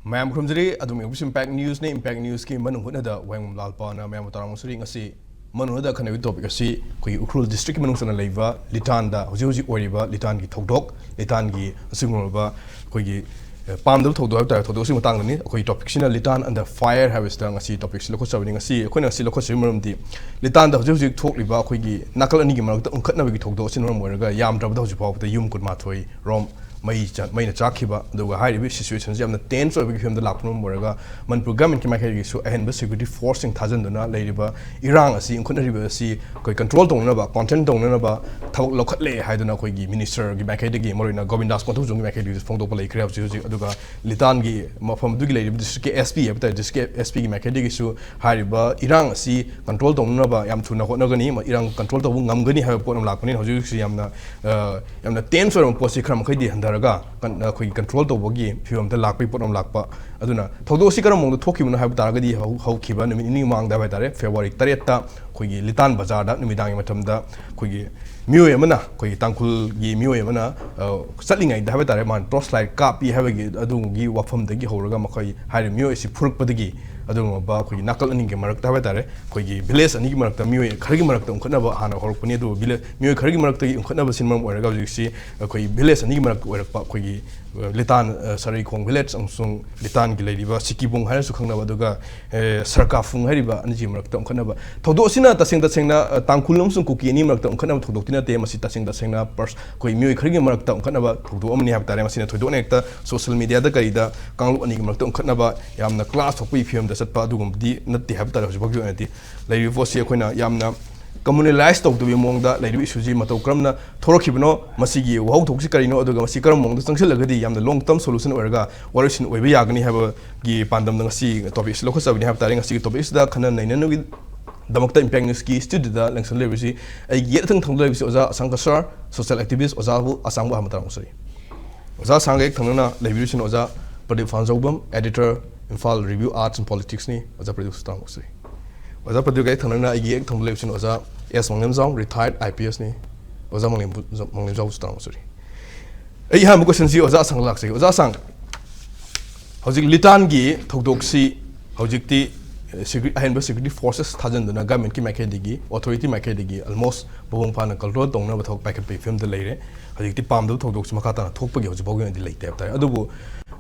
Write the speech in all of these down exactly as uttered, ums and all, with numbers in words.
ꯃꯌꯥꯝ ꯈꯨꯔꯨꯝꯖꯔꯤ꯫ ꯑꯗꯨꯝ ꯌꯦꯡꯕꯁꯤ Impact News ꯅꯤ꯫ Impact News ꯀꯤ ꯃꯅꯨꯡ ꯍꯨꯠꯅꯗ ꯋꯥꯍꯦꯡꯕꯝ ꯂꯥꯜꯄꯥꯅ ꯃꯌꯥꯝꯕꯨ ꯇꯔꯥꯃꯉꯥ ꯁꯨꯔꯤ꯫ ꯉꯁꯤ ꯃꯅꯨꯡ ꯍꯨꯠꯅꯗ ꯈꯟꯅꯕꯒꯤ topic ꯑꯁꯤ ꯑꯩꯈꯣꯏꯒꯤ ꯎꯈ꯭ꯔꯨꯜ district ꯀꯤ ꯃꯅꯨꯡ ꯆꯟꯅ ꯂꯩꯕ ꯂꯤꯇꯥꯟꯗ, ꯍꯧꯖꯤꯛ ꯍꯧꯖꯤꯛ ꯑꯣꯏꯔꯤꯕ ꯂꯤꯇꯥꯟꯒꯤ ꯊꯧꯗꯣꯛ, ꯂꯤꯇꯥꯟꯒꯤ ꯑꯁꯤꯒꯨꯝꯂꯕ ꯑꯩꯈꯣꯏꯒꯤ, ꯑ, ꯄꯥꯝꯗꯕ ꯊꯧꯗꯣꯛ ꯍꯥꯏꯕ ꯇꯥꯔꯦ, ꯊꯧꯗꯣꯛ ꯑꯁꯤꯒꯤ ꯃꯇꯥꯡꯗꯅꯤ꯫ ꯑꯩꯈꯣꯏꯒꯤ topic ꯁꯤꯅ Litan Under Fire ꯍꯥꯏꯕꯁꯤꯗ ꯉꯁꯤ topic ꯁꯤ ꯂꯧꯈꯠꯆꯕꯅꯤ꯫ ꯉꯁꯤ ꯑꯩꯈꯣꯏꯅ ꯉꯁꯤ ꯂꯧꯈꯠꯆꯕꯒꯤ ꯃꯔꯝꯗꯤ ꯂꯤꯇꯥꯟꯗ ꯍꯧꯖꯤꯛ ꯍꯧꯖꯤꯛ ꯊꯣꯛꯂꯤꯕ ꯑꯩꯈꯣꯏꯒꯤ ꯅꯥꯀꯜ ꯑꯅꯤꯒꯤ ꯃꯔꯛꯇ ꯎꯪꯈꯠꯅꯕꯒꯤ ꯊꯧꯗꯣꯛ ꯑꯁꯤꯅ ꯃꯔꯝ ꯑꯣꯏꯔꯒ ꯌꯥꯝꯗ꯭ꯔꯕꯗ ꯍꯧꯖꯤꯛ ꯐꯥꯎꯕꯗ ꯌꯨꯝ ꯀꯨꯟꯃꯥꯊꯣꯏ ꯔꯣꯝ ꯃꯩ ꯆ-, ꯃꯩꯅ ꯆꯥꯛꯈꯤꯕ, ꯑꯗꯨꯒ ꯍꯥꯏꯔꯤꯕ situation ꯁꯤ ꯌꯥꯝꯅ tense ꯑꯣꯏꯕꯒꯤ ꯐꯤꯕꯝꯗ ꯂꯥꯛꯄꯅ ꯃꯔꯝ ꯑꯣꯏꯔꯒ ꯃꯅꯤꯄꯨꯔ government ꯀꯤ ꯃꯥꯏꯀꯩꯗꯒꯤꯁꯨ ꯑꯍꯦꯟꯕ security force ꯁꯤꯡ ꯊꯥꯖꯤꯟꯗꯨꯅ ꯂꯩꯔꯤꯕ ꯏꯔꯥꯡ ꯑꯁꯤ ꯏꯟꯈꯠꯅꯔꯤꯕ ꯑꯁꯤ ꯑꯩꯈꯣꯏ control ꯇꯧꯅꯅꯕ, contain ꯇꯧꯅꯅꯕ ꯊꯕꯛ ꯂꯧꯈꯠꯂꯦ ꯍꯥꯏꯗꯨꯅ ꯑꯩꯈꯣꯏꯒꯤ minister ꯒꯤ ꯃꯥꯏꯀꯩꯗꯒꯤ, ꯃꯔꯨꯑꯣꯏꯅ ꯒꯣꯕꯤꯟꯗꯥꯁ ꯀꯣꯟꯊꯧꯖꯝꯒꯤ ꯃꯥꯏꯀꯩꯗꯒꯤꯁꯨ ꯐꯣꯡꯗꯣꯛꯄ ꯂꯩꯈ꯭ꯔꯦ꯫ ꯍꯧꯖꯤꯛ ꯍꯧꯖꯤꯛ, ꯑꯗꯨꯒ ꯂꯤꯇꯥꯟꯒꯤ ꯃꯐꯝꯗꯨꯒꯤ ꯂꯩꯔꯤꯕ district ꯀꯤ S P ꯍꯥꯏꯕ ꯇꯥꯔꯦ, district ꯀꯤ S P ꯒꯤ ꯃꯥꯏꯀꯩꯗꯒꯤꯁꯨ ꯍꯥꯏꯔꯤꯕ ꯏꯔꯥꯡ ꯑꯁꯤ control ꯇꯧꯅꯅꯕ ꯌꯥꯝ ꯊꯨꯅ ꯍꯣꯠꯅꯒꯅꯤ, ꯏꯔꯥꯡ control ꯇꯧꯕ ꯉꯝꯒꯅꯤ ꯍꯥꯏꯕ ꯄꯣꯠ ꯑꯃ ꯂꯥꯛꯄꯅꯤꯅ ꯍꯧꯖꯤꯛ ꯍꯧꯖꯤꯛꯁꯤ ꯌꯥꯝꯅ, ꯑ, ꯌꯥꯝꯅ tense ꯑꯣꯏꯔꯕ ꯄꯣꯠꯁꯤ ꯈꯔ ꯃꯈꯩꯗꯤ ꯍꯟꯊꯔꯒ ꯀꯟ-, ꯑꯩꯈꯣꯏꯒꯤ control ꯇꯧꯕꯒꯤ ꯐꯤꯕꯝꯗ ꯂꯥꯛꯄꯒꯤ ꯄꯣꯠ ꯑꯃ ꯂꯥꯛꯄ꯫ ꯑꯗꯨꯅ ꯊꯧꯗꯣꯛ ꯑꯁꯤ ꯀꯔꯝꯕ ꯃꯑꯣꯡꯗ ꯊꯣꯛꯈꯤꯕꯅꯣ ꯍꯥꯏꯕ ꯇꯥꯔꯒꯗꯤ ꯍꯧ-, ꯍꯧꯈꯤꯕ ꯅꯨꯃꯤꯠ ꯅꯤꯅꯤ ꯃꯃꯥꯡꯗ ꯍꯥꯏꯕ ꯇꯥꯔꯦ, February ꯇꯔꯦꯠꯇ ꯑꯩꯈꯣꯏꯒꯤ ꯂꯤꯇꯥꯟ ꯕꯖꯥꯔꯗ ꯅꯨꯃꯤꯗꯥꯡꯒꯤ ꯃꯇꯝꯗ ꯑꯩꯈꯣꯏꯒꯤ ꯃꯤꯑꯣꯏ ꯑꯃꯅ, ꯑꯩꯈꯣꯏꯒꯤ ꯇꯥꯡꯈꯨꯜꯒꯤ ꯃꯤꯑꯣꯏ ꯑꯃꯅ, ꯑ, ꯆꯠꯂꯤꯉꯩꯗ ꯍꯥꯏꯕ ꯇꯥꯔꯦ, ꯃꯥꯅ torch light ꯀꯥꯞꯄꯤ ꯍꯥꯏꯕꯒꯤ ꯑꯗꯨꯒꯤ ꯋꯥꯐꯝꯗꯒꯤ ꯍꯧꯔꯒ ꯃꯈꯣꯏ ꯍꯥꯏꯔꯤꯕ ꯃꯤꯑꯣꯏ ꯑꯁꯤ ꯐꯨꯔꯛꯄꯗꯒꯤ ꯑꯗꯨꯒꯨꯝꯂꯕ ꯑꯩꯈꯣꯏꯒꯤ ꯅꯥꯀꯜ ꯑꯅꯤꯒꯤ ꯃꯔꯛꯇ ꯍꯥꯏꯕ ꯇꯥꯔꯦ, ꯑꯩꯈꯣꯏꯒꯤ village ꯑꯅꯤꯒꯤ ꯃꯔꯛꯇ ꯃꯤꯑꯣꯏ ꯈꯔꯒꯤ ꯃꯔꯛꯇ ꯎꯪꯈꯠꯅꯕ ꯍꯥꯟꯅ ꯍꯧꯔꯛꯄꯅꯤ꯫ ꯑꯗꯨꯕꯨ village, ꯃꯤꯑꯣꯏ ꯈꯔꯒꯤ ꯃꯔꯛꯇꯒꯤ ꯎꯪꯈꯠꯅꯕꯁꯤꯅ ꯃꯔꯝ ꯑꯣꯏꯔꯒ ꯍꯧꯖꯤꯛꯁꯤ ꯑꯩꯈꯣꯏ village ꯑꯅꯤꯒꯤ ꯃꯔꯛꯇ ꯑꯣꯏꯔꯛꯄ ꯑꯩꯈꯣꯏꯒꯤ, ꯑ, ꯂꯤꯇꯥꯟ, ꯑ, ꯁꯔꯩꯈꯣꯡ village ꯑꯃꯁꯨꯡ ꯂꯤꯇꯥꯟꯒꯤ ꯂꯩꯔꯤꯕ ꯁꯤꯀꯤꯕꯨꯡ ꯍꯥꯏꯅꯁꯨ ꯈꯪꯅꯕ, ꯑꯗꯨꯒ, ꯑ, ꯁꯔꯀꯥꯐꯨꯡ ꯍꯥꯏꯔꯤꯕ ꯑꯅꯤꯁꯤꯒꯤ ꯃꯔꯛꯇ ꯎꯪꯈꯠꯅꯕ ꯊꯧꯗꯣꯛ ꯑꯁꯤꯅ ꯇꯁꯦꯡ ꯇꯁꯦꯡꯅ, ꯑ, ꯇꯥꯡꯈꯨꯜ ꯑꯃꯁꯨꯡ ꯀꯨꯀꯤ ꯑꯅꯤꯒꯤ ꯃꯔꯛꯇ ꯎꯪꯈꯠꯅꯕ ꯊꯧꯗꯣꯛꯇꯤ ꯅꯠꯇꯦ꯫ ꯃꯁꯤ ꯇꯁꯦꯡ ꯇꯁꯦꯡꯅ pers-, ꯑꯩꯈꯣꯏ ꯃꯤꯑꯣꯏ ꯈꯔꯒꯤ ꯃꯔꯛꯇ ꯎꯪꯈꯠꯅꯕ ꯊꯧꯗꯣꯛ ꯑꯃꯅꯤ ꯍꯥꯏꯕ ꯇꯥꯔꯦ꯫ ꯃꯁꯤꯅ ꯊꯣꯏꯗꯣꯛꯅ ꯍꯦꯛꯇ social media ꯗ ꯀꯔꯤꯗ ꯀꯥꯡꯂꯨꯞ ꯑꯅꯤꯒꯤ ꯃꯔꯛꯇ ꯎꯪꯈꯠꯅꯕ ꯌꯥꯝꯅ clash ꯊꯣꯛꯄꯒꯤ ꯐꯤꯕꯝꯗ ꯆꯠꯄ ꯑꯗꯨꯒꯨꯝꯕꯗꯤ ꯅꯠꯇꯦ ꯍꯥꯏꯕ ꯇꯥꯔꯦ꯫ ꯍꯧꯖꯤꯛ ꯐꯥꯎꯒꯤ ꯑꯣꯏꯅꯗꯤ ꯂꯩꯔꯤꯕ ꯄꯣꯠꯁꯤ ꯑꯩꯈꯣꯏꯅ ꯌꯥꯝꯅ communalize ꯇꯧꯗꯕꯒꯤ ꯃꯑꯣꯡꯗ ꯂꯩꯔꯤꯕ issue ꯁꯤ ꯃꯇꯧ ꯀꯔꯝꯅ ꯊꯣꯔꯛꯈꯤꯕꯅꯣ, ꯃꯁꯤꯒꯤ ꯋꯥꯍꯧ ꯊꯣꯛꯁꯤ ꯀꯔꯤꯅꯣ, ꯑꯗꯨꯒ ꯃꯁꯤ ꯀꯔꯝꯕ ꯃꯑꯣꯡꯗ ꯆꯪꯁꯤꯜꯂꯒꯗꯤ ꯌꯥꯝꯅ long term solution ꯑꯣꯏꯔꯒ ꯋꯥꯔꯣꯏꯁꯤꯟ ꯑꯣꯏꯕ ꯌꯥꯒꯅꯤ ꯍꯥꯏꯕꯒꯤ ꯄꯥꯟꯗꯝꯗ ꯉꯁꯤ topic ꯑꯁꯤ ꯂꯧꯈꯠꯆꯕꯅꯤ ꯍꯥꯏꯕ ꯇꯥꯔꯦ꯫ ꯉꯁꯤꯒꯤ topic ꯑꯁꯤꯗ ꯈꯟꯅ ꯅꯩꯅꯅꯕꯒꯤꯗꯃꯛꯇ Impact News ꯀꯤ studio ꯗ ꯂꯦꯡꯁꯟ ꯂꯩꯔꯤꯕꯁꯤ ꯑꯩꯒꯤ ꯌꯦꯠ ꯊꯪ ꯊꯪꯕꯗ ꯂꯩꯕꯁꯤ ꯑꯣꯖꯥ ꯑꯁꯥꯡꯀ ꯁꯔ, social activist ꯑꯣꯖꯥꯕꯨ ꯑꯁꯥꯡꯕ ꯑꯍꯥꯟꯕ ꯇꯔꯥꯃꯨꯛ ꯁꯨꯔꯤ꯫ ꯑꯣꯖꯥ ꯑꯁꯥꯡꯒ ꯍꯦꯛ ꯊꯪꯅꯅ ꯂꯩꯕꯤꯔꯤꯁꯤꯅ ꯑꯣꯖꯥ Pradeep ꯐꯥꯟꯖꯧꯕꯝ, editor, Imphal Review Arts and Politics ꯅꯤ꯫ ꯑꯣꯖꯥ ꯄ꯭ꯔꯗꯤꯞꯁꯨ ꯇꯔꯥꯃꯨꯛ ꯁꯨꯔꯤ꯫ ꯑꯣꯖꯥ ꯄ꯭ꯔꯗꯤꯞꯀ ꯍꯦꯛ ꯊꯪꯅꯅ ꯑꯩꯒꯤ ꯍꯦꯛ ꯊꯪꯕ ꯂꯩꯕꯁꯤꯅ ꯑꯣꯖꯥ ꯑꯦꯁ ꯃꯪꯂꯦꯝꯖꯥꯎ, retired I P S ꯅꯤ꯫ ꯑꯣꯖꯥ ꯃꯪꯂꯦꯝ-, ꯃꯪꯂꯦꯝꯖꯥꯎꯁꯨ ꯇꯔꯥꯃꯨꯛ ꯁꯨꯔꯤ꯫ ꯑꯩ ꯑꯍꯥꯟꯕ question ꯁꯤ ꯑꯣꯖꯥ ꯑꯁꯥꯡ ꯂꯥꯛꯆꯒꯦ꯫ ꯑꯣꯖꯥ ꯑꯁꯥꯡ, ꯍꯧꯖꯤꯛ ꯂꯤꯇꯥꯟꯒꯤ ꯊꯧꯗꯣꯛꯁꯤ ꯍꯧꯖꯤꯛꯇꯤ, ꯑ, security, ꯑꯍꯦꯟꯕ security forces ꯊꯥꯖꯤꯟꯗꯨꯅ governmentꯀꯤ ꯃꯥꯏꯀꯩꯗꯒꯤ, authority ꯃꯥꯏꯀꯩꯗꯒꯤ almost ꯃꯄꯨꯡ ꯐꯥꯅ control ꯇꯧꯅꯕ ꯊꯕꯛ ꯄꯥꯏꯈꯠꯄꯒꯤ ꯐꯤꯕꯝꯗ ꯂꯩꯔꯦ꯫ ꯍꯧꯖꯤꯛꯇꯤ ꯄꯥꯝꯗꯕ ꯊꯧꯗꯣꯛꯁꯤ ꯃꯈꯥ ꯇꯥꯅ ꯊꯣꯛꯄꯒꯤ ꯍꯧꯖꯤꯛ ꯐꯥꯎꯒꯤ ꯑꯣꯏꯅꯗꯤ ꯂꯩꯇꯦ ꯍꯥꯏꯕ ꯇꯥꯔꯦ꯫ ꯑꯗꯨꯕꯨ,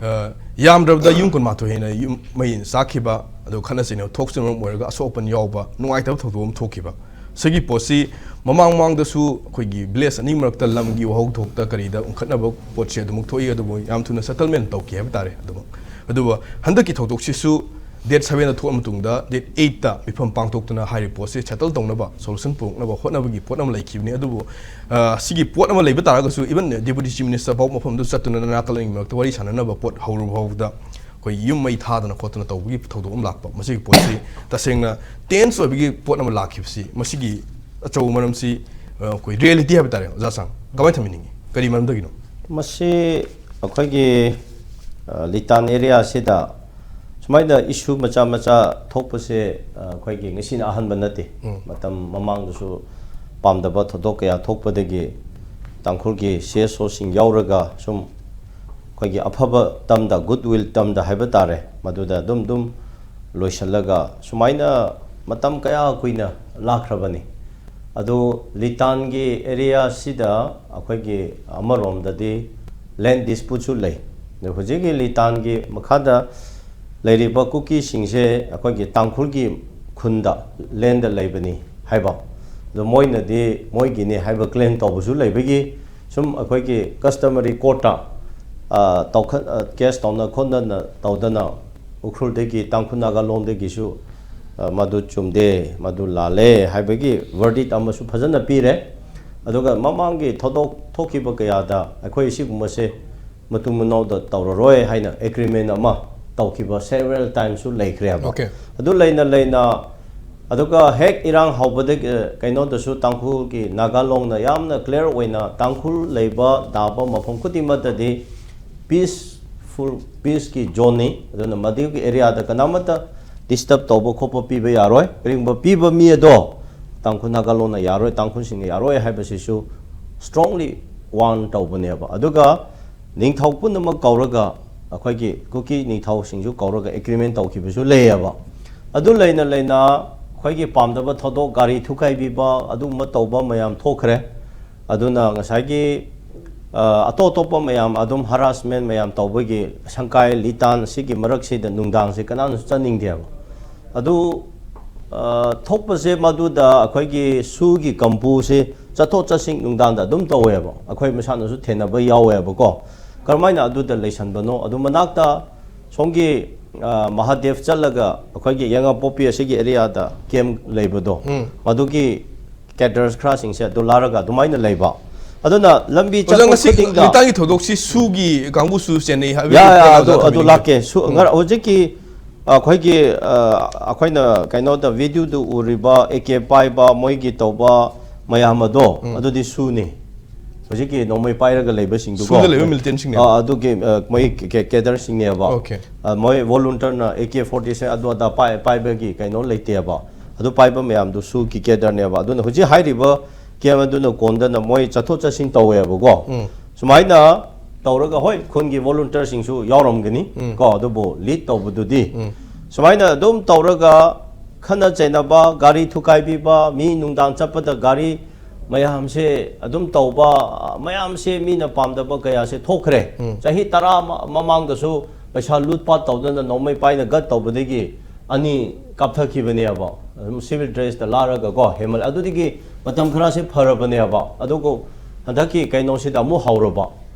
ꯑ, ꯌꯥꯝꯗ꯭ꯔꯕꯗ ꯌꯨꯝ ꯀꯨꯟꯃꯥꯊꯣꯏ ꯍꯦꯟꯅ ꯌꯨꯝ ꯃꯩ ꯆꯥꯛꯈꯤꯕ, ꯑꯗꯨꯒ ꯈꯠꯅ ꯆꯩꯅꯕ ꯊꯣꯛꯄꯁꯤꯅ ꯃꯔꯝ ꯑꯣꯏꯔꯒ ꯑꯁꯣꯛ ꯑꯄꯟ ꯌꯥꯎꯕ ꯅꯨꯡꯉꯥꯏꯇꯕ ꯊꯧꯗꯣꯛ ꯑꯃ ꯊꯣꯛꯈꯤꯕ꯫ ꯁꯤꯒꯤ ꯄꯣꯠꯁꯤ ꯃꯃꯥꯡ ꯃꯃꯥꯡꯗꯁꯨ ꯑꯩꯈꯣꯏꯒꯤ village ꯑꯅꯤ ꯃꯔꯛꯇ ꯂꯝꯒꯤ ꯋꯥꯍꯧ ꯊꯣꯛꯇ ꯀꯔꯤꯗ ꯎꯪꯈꯠꯅꯕ ꯄꯣꯠꯁꯤ ꯑꯗꯨꯃꯛ ꯊꯣꯛꯏ, ꯑꯗꯨꯕꯨ ꯌꯥꯝ ꯊꯨꯅ settlement ꯇꯧꯈꯤ ꯍꯥꯏꯕ ꯇꯥꯔꯦ꯫ ꯑꯗꯨꯃꯛ, ꯑꯗꯨꯕꯨ ꯍꯟꯗꯛꯀꯤ ꯊꯧꯗꯣꯛꯁꯤꯁꯨ date sevenꯗ ꯊꯣꯛꯑ ꯃꯇꯨꯡꯗ date eightꯇ ꯃꯤꯐꯝ ꯄꯥꯡꯊꯣꯛꯇꯨꯅ ꯍꯥꯏꯔꯤꯕ ꯄꯣꯠꯁꯤ settle ꯇꯧꯅꯕ, solution ꯄꯨꯔꯛꯅꯕ ꯍꯣꯠꯅꯕꯒꯤ ꯄꯣꯠ ꯑꯃ ꯂꯩꯈꯤꯕꯅꯤ꯫ ꯑꯗꯨꯕꯨ, ꯑ, ꯁꯤꯒꯤ ꯄꯣꯠ ꯑꯃ ꯂꯩꯕ ꯇꯥꯔꯒꯁꯨ, even Deputy Chief Minister ꯐꯥꯎ ꯃꯐꯝꯗꯨ ꯆꯠꯇꯨꯅ ꯅꯥꯀꯜ ꯑꯅꯤꯒꯤ ꯃꯔꯛꯇ ꯋꯥꯔꯤ ꯁꯥꯟꯅꯅꯕ ꯄꯣꯠ ꯍꯧꯔꯨꯕ ꯐꯥꯎꯕꯗ ꯑꯩꯈꯣꯏ ꯌꯨꯝ ꯃꯩ ꯊꯥꯗꯅ ꯈꯣꯠꯇꯅ ꯇꯧꯕꯒꯤ ꯊꯧꯗꯣꯛ ꯑꯃ ꯂꯥꯛꯄ, ꯃꯁꯤꯒꯤ ꯄꯣꯠꯁꯤ ꯇꯁꯦꯡꯅ tense ꯑꯣꯏꯕꯒꯤ ꯄꯣꯠ ꯑꯃ ꯂꯥꯛꯈꯤꯕꯁꯤ, ꯃꯁꯤꯒꯤ ꯑꯆꯧꯕ ꯃꯔꯝꯁꯤ, ꯑ, ꯑꯩꯈꯣꯏ reality ꯍꯥꯏꯕ ꯇꯥꯔꯦ, ꯑꯣꯖꯥ ꯁꯥꯡ, ꯀꯃꯥꯏꯅ ꯊꯝꯕꯤꯅꯤꯡꯉꯤ? ꯀꯔꯤ ꯃꯔꯝꯗꯒꯤꯅꯣ? ꯃꯁꯤ ꯑꯩꯈꯣꯏꯒꯤ, ꯑ, ꯂꯤꯇꯥꯟ area ꯑꯁꯤꯗ ꯁꯨꯃꯥꯏꯅ issue ꯃꯆꯥ ꯃꯆꯥ ꯊꯣꯛꯄꯁꯦ, ꯑ, ꯑꯩꯈꯣꯏꯒꯤ ꯉꯁꯤꯅ ꯑꯍꯥꯟꯕ ꯅꯠꯇꯦ꯫ ꯎꯝ꯫ ꯃꯇꯝ ꯃꯃꯥꯡꯗꯁꯨ ꯄꯥꯝꯗꯕ ꯊꯧꯗꯣꯛ ꯀꯌꯥ ꯊꯣꯛꯄꯗꯒꯤ ꯇꯥꯡꯈꯨꯜꯒꯤ CSOꯁꯤꯡ ꯌꯥꯎꯔꯒ ꯁꯨꯝ ꯑꯩꯈꯣꯏꯒꯤ ꯑꯐꯕ ꯇꯝꯗ, good will ꯇꯝꯗ ꯍꯥꯏꯕ ꯇꯥꯔꯦ, ꯃꯗꯨꯗ ꯑꯗꯨꯝ ꯑꯗꯨꯝ ꯂꯣꯏꯁꯤꯜꯂꯒ ꯁꯨꯃꯥꯏꯅ ꯃꯇꯝ ꯀꯌꯥ ꯀꯨꯏꯅ ꯂꯥꯛꯈ꯭ꯔꯕꯅꯤ꯫ ꯑꯗꯨ ꯂꯤꯇꯥꯟꯒꯤ area ꯑꯁꯤꯗ ꯑꯩꯈꯣꯏꯒꯤ ꯑꯃꯔꯣꯝꯗꯗꯤ land disputeꯁꯨ ꯂꯩ꯫ ꯑꯗꯨ ꯍꯧꯖꯤꯛꯀꯤ ꯂꯤꯇꯥꯟꯒꯤ ꯃꯈꯥꯗ ꯂꯩꯔꯤꯕ ꯀꯨꯀꯤꯁꯤꯡꯁꯦ ꯑꯩꯈꯣꯏꯒꯤ ꯇꯥꯡꯈꯨꯜꯒꯤ ꯈꯨꯟꯗ landꯗ ꯂꯩꯕꯅꯤ ꯍꯥꯏꯕ, ꯑꯗꯣ ꯃꯣꯏꯅꯗꯤ ꯃꯣꯏꯒꯤꯅꯤ ꯍꯥꯏꯕ claim ꯇꯧꯕꯁꯨ ꯂꯩꯕꯒꯤ ꯁꯨꯝ ꯑꯩꯈꯣꯏꯒꯤ customary courtꯇ, ꯑ, ꯇꯧꯈꯠ-, ꯑ, case ꯇꯧꯅ ꯈꯣꯠꯅꯅ ꯇꯧꯗꯅ ꯎꯈ꯭ꯔꯨꯜꯗꯒꯤ, ꯇꯥꯡꯈꯨꯜ ꯅꯥꯒꯥꯂꯣꯡꯗꯒꯤꯁꯨ, ꯑ, ꯃꯗꯨ ꯆꯨꯝꯗꯦ, ꯃꯗꯨ ꯂꯥꯜꯂꯦ ꯍꯥꯏꯕꯒꯤ verdict ꯑꯃꯁꯨ ꯐꯖꯅ ꯄꯤꯔꯦ꯫ ꯑꯗꯨꯒ ꯃꯃꯥꯡꯒꯤ ꯊꯧꯗꯣꯛ ꯊꯣꯛꯈꯤꯕ ꯀꯌꯥꯗ ꯑꯩꯈꯣꯏ ꯁꯤꯒꯨꯝꯕꯁꯦ ꯃꯇꯨꯡ ꯃꯅꯥꯎꯗ ꯇꯧꯔꯔꯣꯏ ꯍꯥꯏꯅ agreement ꯑꯃ ꯇꯧꯈꯤꯕ several timesꯁꯨ ꯂꯩꯈ꯭ꯔꯦꯕ꯫ Okay. ꯑꯗꯨ ꯂꯩꯅ ꯂꯩꯅ, ꯑꯗꯨꯒ ꯍꯦꯛ ꯏꯔꯥꯡ ꯍꯧꯕꯗꯒꯤ, ꯑ, ꯀꯩꯅꯣꯗꯁꯨ ꯇꯥꯡꯈꯨꯜꯒꯤ, ꯅꯥꯒꯥꯂꯣꯡꯅ ꯌꯥꯝꯅ clear ꯑꯣꯏꯅ ꯇꯥꯡꯈꯨꯜ ꯂꯩꯕ ꯇꯥꯕ ꯃꯐꯝ ꯈꯨꯗꯤꯡꯃꯛꯇꯗꯤ peaceful, peaceꯀꯤ zoneꯅꯤ꯫ ꯑꯗꯨꯅ ꯃꯗꯨꯒꯤ areaꯗ ꯀꯅꯥꯃꯠꯇ disturb ꯇꯧꯕ ꯈꯣꯠꯄ ꯄꯤꯕ ꯌꯥꯔꯣꯏ꯫ ꯀꯔꯤꯒꯨꯝꯕ ꯄꯤꯕ ꯃꯤ ꯑꯗꯣ ꯇꯥꯡꯈꯨꯜ ꯅꯥꯒꯥꯂꯣꯡꯅ ꯌꯥꯔꯣꯏ, ꯇꯥꯡꯈꯨꯜꯁꯤꯡꯅ ꯌꯥꯔꯣꯏ ꯍꯥꯏꯕꯁꯤꯁꯨ strongly warn ꯇꯧꯕꯅꯦꯕ꯫ ꯑꯗꯨꯒ ꯅꯤꯡꯊꯧ ꯄꯨꯝꯅꯃꯛ ꯀꯧꯔꯒ ꯑꯩꯈꯣꯏꯒꯤ ꯀꯨꯀꯤ ꯅꯤꯡꯊꯧꯁꯤꯡꯁꯨ ꯀꯧꯔꯒ ꯑꯦꯒ꯭ꯔꯤꯃꯦꯟ ꯇꯧꯈꯤꯕꯁꯨ ꯂꯩꯌꯦꯕ꯫ ꯑꯗꯨ ꯂꯩꯅ ꯂꯩꯅ ꯑꯩꯈꯣꯏꯒꯤ ꯄꯥꯝꯗꯕ ꯊꯧꯗꯣꯛ, ꯒꯥꯔꯤ ꯊꯨꯒꯥꯏꯕꯤꯕ, ꯑꯗꯨꯒꯨꯝꯕ ꯇꯧꯕ ꯃꯌꯥꯝ ꯊꯣꯛꯈ꯭ꯔꯦ꯫ ꯑꯗꯨꯅ ꯉꯁꯥꯏꯒꯤ, ꯑ, ꯑꯇꯣꯞ ꯑꯇꯣꯞꯄ ꯃꯌꯥꯝ ꯑꯗꯨꯝ ꯍꯔꯥꯁꯃꯦꯟ ꯃꯌꯥꯝ ꯇꯧꯕꯒꯤ ꯁꯪꯀꯥꯏ ꯂꯤꯇꯥꯟ ꯁꯤꯒꯤ ꯃꯔꯛꯁꯤꯗ ꯅꯨꯡꯗꯥꯡꯁꯦ ꯀꯅꯥꯅꯁꯨ ꯆꯠꯅꯤꯡꯗꯦꯕ꯫ ꯑꯗꯨ, ꯑ, ꯊꯣꯛꯄꯁꯦ ꯃꯗꯨꯗ ꯑꯩꯈꯣꯏꯒꯤ ꯁꯨꯒꯤ ꯀꯝꯄꯨꯁꯦ ꯆꯠꯊꯣꯛ ꯆꯠꯁꯤꯟ ꯅꯨꯡꯗꯥꯡꯗ ꯑꯗꯨꯝ ꯇꯧꯋꯦꯕ꯫ ꯑꯩꯈꯣꯏ ꯃꯁꯥꯅꯁꯨ ꯊꯦꯡꯅꯕ ꯌꯥꯎꯋꯦꯕꯀꯣ꯫ ꯀꯔꯝꯍꯥꯏꯅ ꯑꯗꯨꯗ ꯂꯩꯁꯟꯕꯅꯣ? ꯑꯗꯨ ꯃꯅꯥꯛꯇ ꯁꯣꯝꯒꯤ, ꯑ, ꯃꯍꯥꯗꯦꯕ ꯆꯠꯂꯒ ꯑꯩꯈꯣꯏꯒꯤ ꯌꯦꯉꯥꯡꯄꯣꯛꯄꯤ ꯑꯁꯤꯒꯤ ꯑꯦꯔꯤꯌꯥꯗ ꯀꯦꯝ ꯂꯩꯕꯗꯣ, ꯎꯝ꯫ ꯃꯗꯨꯒꯤ ꯀꯦꯗꯔꯁ ꯈꯔꯁꯤꯡꯁꯦ ꯑꯗꯨ ꯂꯥꯔꯒ ꯑꯗꯨꯃꯥꯏꯅ ꯂꯩꯕ꯫ ꯑꯗꯨꯅ ꯂꯝꯕꯤ ꯑꯣꯖꯥ, ꯆꯠꯄ ꯉꯁꯤ ꯈꯨꯗꯤꯡꯗ ꯂꯤꯇꯥꯟꯒꯤ ꯊꯧꯗꯣꯛꯁꯤ ꯁꯨꯒꯤ ꯀꯥꯡꯕꯨꯁꯨ ꯆꯦꯟꯅꯩ ꯍꯥꯏꯕꯒꯤ ꯌꯥ, ꯌꯥ, ꯄꯣꯠ ꯑꯗꯨ, ꯑꯣꯖꯥ ꯑꯗꯨ ꯊꯝꯕꯤꯅꯤꯡꯉꯤ꯫ ꯂꯥꯛꯀꯦ꯫ ꯁꯨ-, ꯎꯝ꯫ ꯉꯔ-, ꯍꯧꯖꯤꯛꯀꯤ, ꯑ, ꯑꯩꯈꯣꯏꯒꯤ, ꯑ, ꯑꯩꯈꯣꯏꯅ ꯀꯩꯅꯣꯗ ꯚꯤꯗꯤꯑꯣꯗ ꯎꯔꯤꯕ ꯑꯦ ꯀꯦ ꯄꯥꯏꯕ, ꯃꯣꯏꯒꯤ ꯇꯧꯕ ꯃꯌꯥꯝ ꯑꯗꯣ, ꯎꯝ꯫ ꯑꯗꯨꯗꯤ ꯁꯨꯅꯤ꯫ ꯍꯧꯖꯤꯛꯀꯤ ꯅꯣꯡꯃꯩ ꯄꯥꯏꯔꯒ ꯂꯩꯕꯁꯤꯡꯗꯨꯀꯣ꯫ ꯁꯨꯗ ꯂꯩꯕ ꯃꯤꯂꯤꯇꯦꯟꯁꯤꯡꯅꯦꯕ꯫ ꯑ, ꯑꯗꯨꯒꯤ, ꯑ, ꯃꯣꯏ ꯀꯦ-, ꯀꯦꯗꯔꯁꯤꯡꯅꯦꯕ꯫ ꯑꯣꯀꯦ꯫ ꯑ, ꯃꯣꯏ ꯚꯣꯂꯨꯟꯇꯔꯅ ꯑꯦ ꯀꯦ ꯐꯣꯔꯇꯤ ꯁꯦꯚꯦꯟ ꯑꯗꯨ ꯑꯗꯥ ꯄꯥꯏ-, ꯄꯥꯏꯕꯒꯤ ꯀꯩꯅꯣ ꯂꯩꯇꯦꯕ꯫ ꯑꯗꯨ ꯄꯥꯏꯕ ꯃꯌꯥꯝꯗꯨ ꯁꯨꯒꯤ ꯀꯦꯗꯔꯅꯦꯕ꯫ ꯑꯗꯨꯅ ꯍꯧꯖꯤꯛ ꯍꯥꯏꯔꯤꯕ ꯀꯦꯝ ꯑꯗꯨꯅ ꯀꯣꯟꯗꯅ ꯃꯣꯏ ꯆꯠꯊꯣꯛ ꯆꯠꯁꯤꯟ ꯇꯧꯋꯦꯕꯀꯣ꯫ ꯎꯝ꯫ ꯁꯨꯃꯥꯏꯅ ꯇꯧꯔꯒ, ꯍꯣꯏ, ꯈꯨꯟꯒꯤ ꯚꯣꯂꯨꯟꯇꯤꯌꯔꯁꯤꯡꯁꯨ ꯌꯥꯎꯔꯝꯒꯅꯤ ꯎꯝ꯫ ꯀꯣ, ꯑꯗꯨꯕꯨ ꯂꯤꯗ ꯇꯧꯕꯗꯨꯗꯤ꯫ ꯎꯝ꯫ ꯁꯨꯃꯥꯏꯅ ꯑꯗꯨꯝ ꯇꯧꯔꯒ ꯈꯠꯅ ꯆꯩꯅꯕ, ꯒꯥꯔꯤ ꯊꯨꯒꯥꯏꯕꯤꯕ, ꯃꯤ ꯅꯨꯡꯗꯥꯡ ꯆꯠꯄꯗ ꯒꯥꯔꯤ ꯃꯌꯥꯝꯁꯦ ꯑꯗꯨꯝ ꯇꯧꯕ, ꯃꯌꯥꯝꯁꯦ ꯃꯤꯅ ꯄꯥꯝꯗꯕ ꯀꯌꯥꯁꯦ ꯊꯣꯛꯈ꯭ꯔꯦ꯫ ꯎꯝ꯫ ꯆꯍꯤ ꯇꯔꯥ ꯃ-, ꯃꯃꯥꯡꯗꯁꯨ ꯄꯩꯁꯥ ꯂꯨꯠꯄꯥꯠ ꯇꯧꯗꯅ ꯅꯣꯡꯃꯩ ꯄꯥꯏꯅ ꯒꯠ ꯇꯧꯕꯗꯒꯤ ꯑꯅꯤ ꯀꯥꯞꯊꯈꯤꯕꯅꯦꯕ꯫ ꯑꯗꯨꯝ ꯁꯤꯚꯤꯜ ꯗ꯭ꯔꯦꯁꯇ ꯂꯥꯔꯒꯀꯣ, ꯍꯦꯃꯜ-, ꯑꯗꯨꯗꯒꯤ ꯃꯇꯝ ꯈꯔꯁꯦ ꯐꯔꯕꯅꯦꯕ꯫ ꯑꯗꯨꯒ ꯍꯟꯗꯛꯀꯤ ꯀꯩꯅꯣꯁꯤꯗ ꯑꯃꯨꯛ ꯍꯧꯔꯕ꯫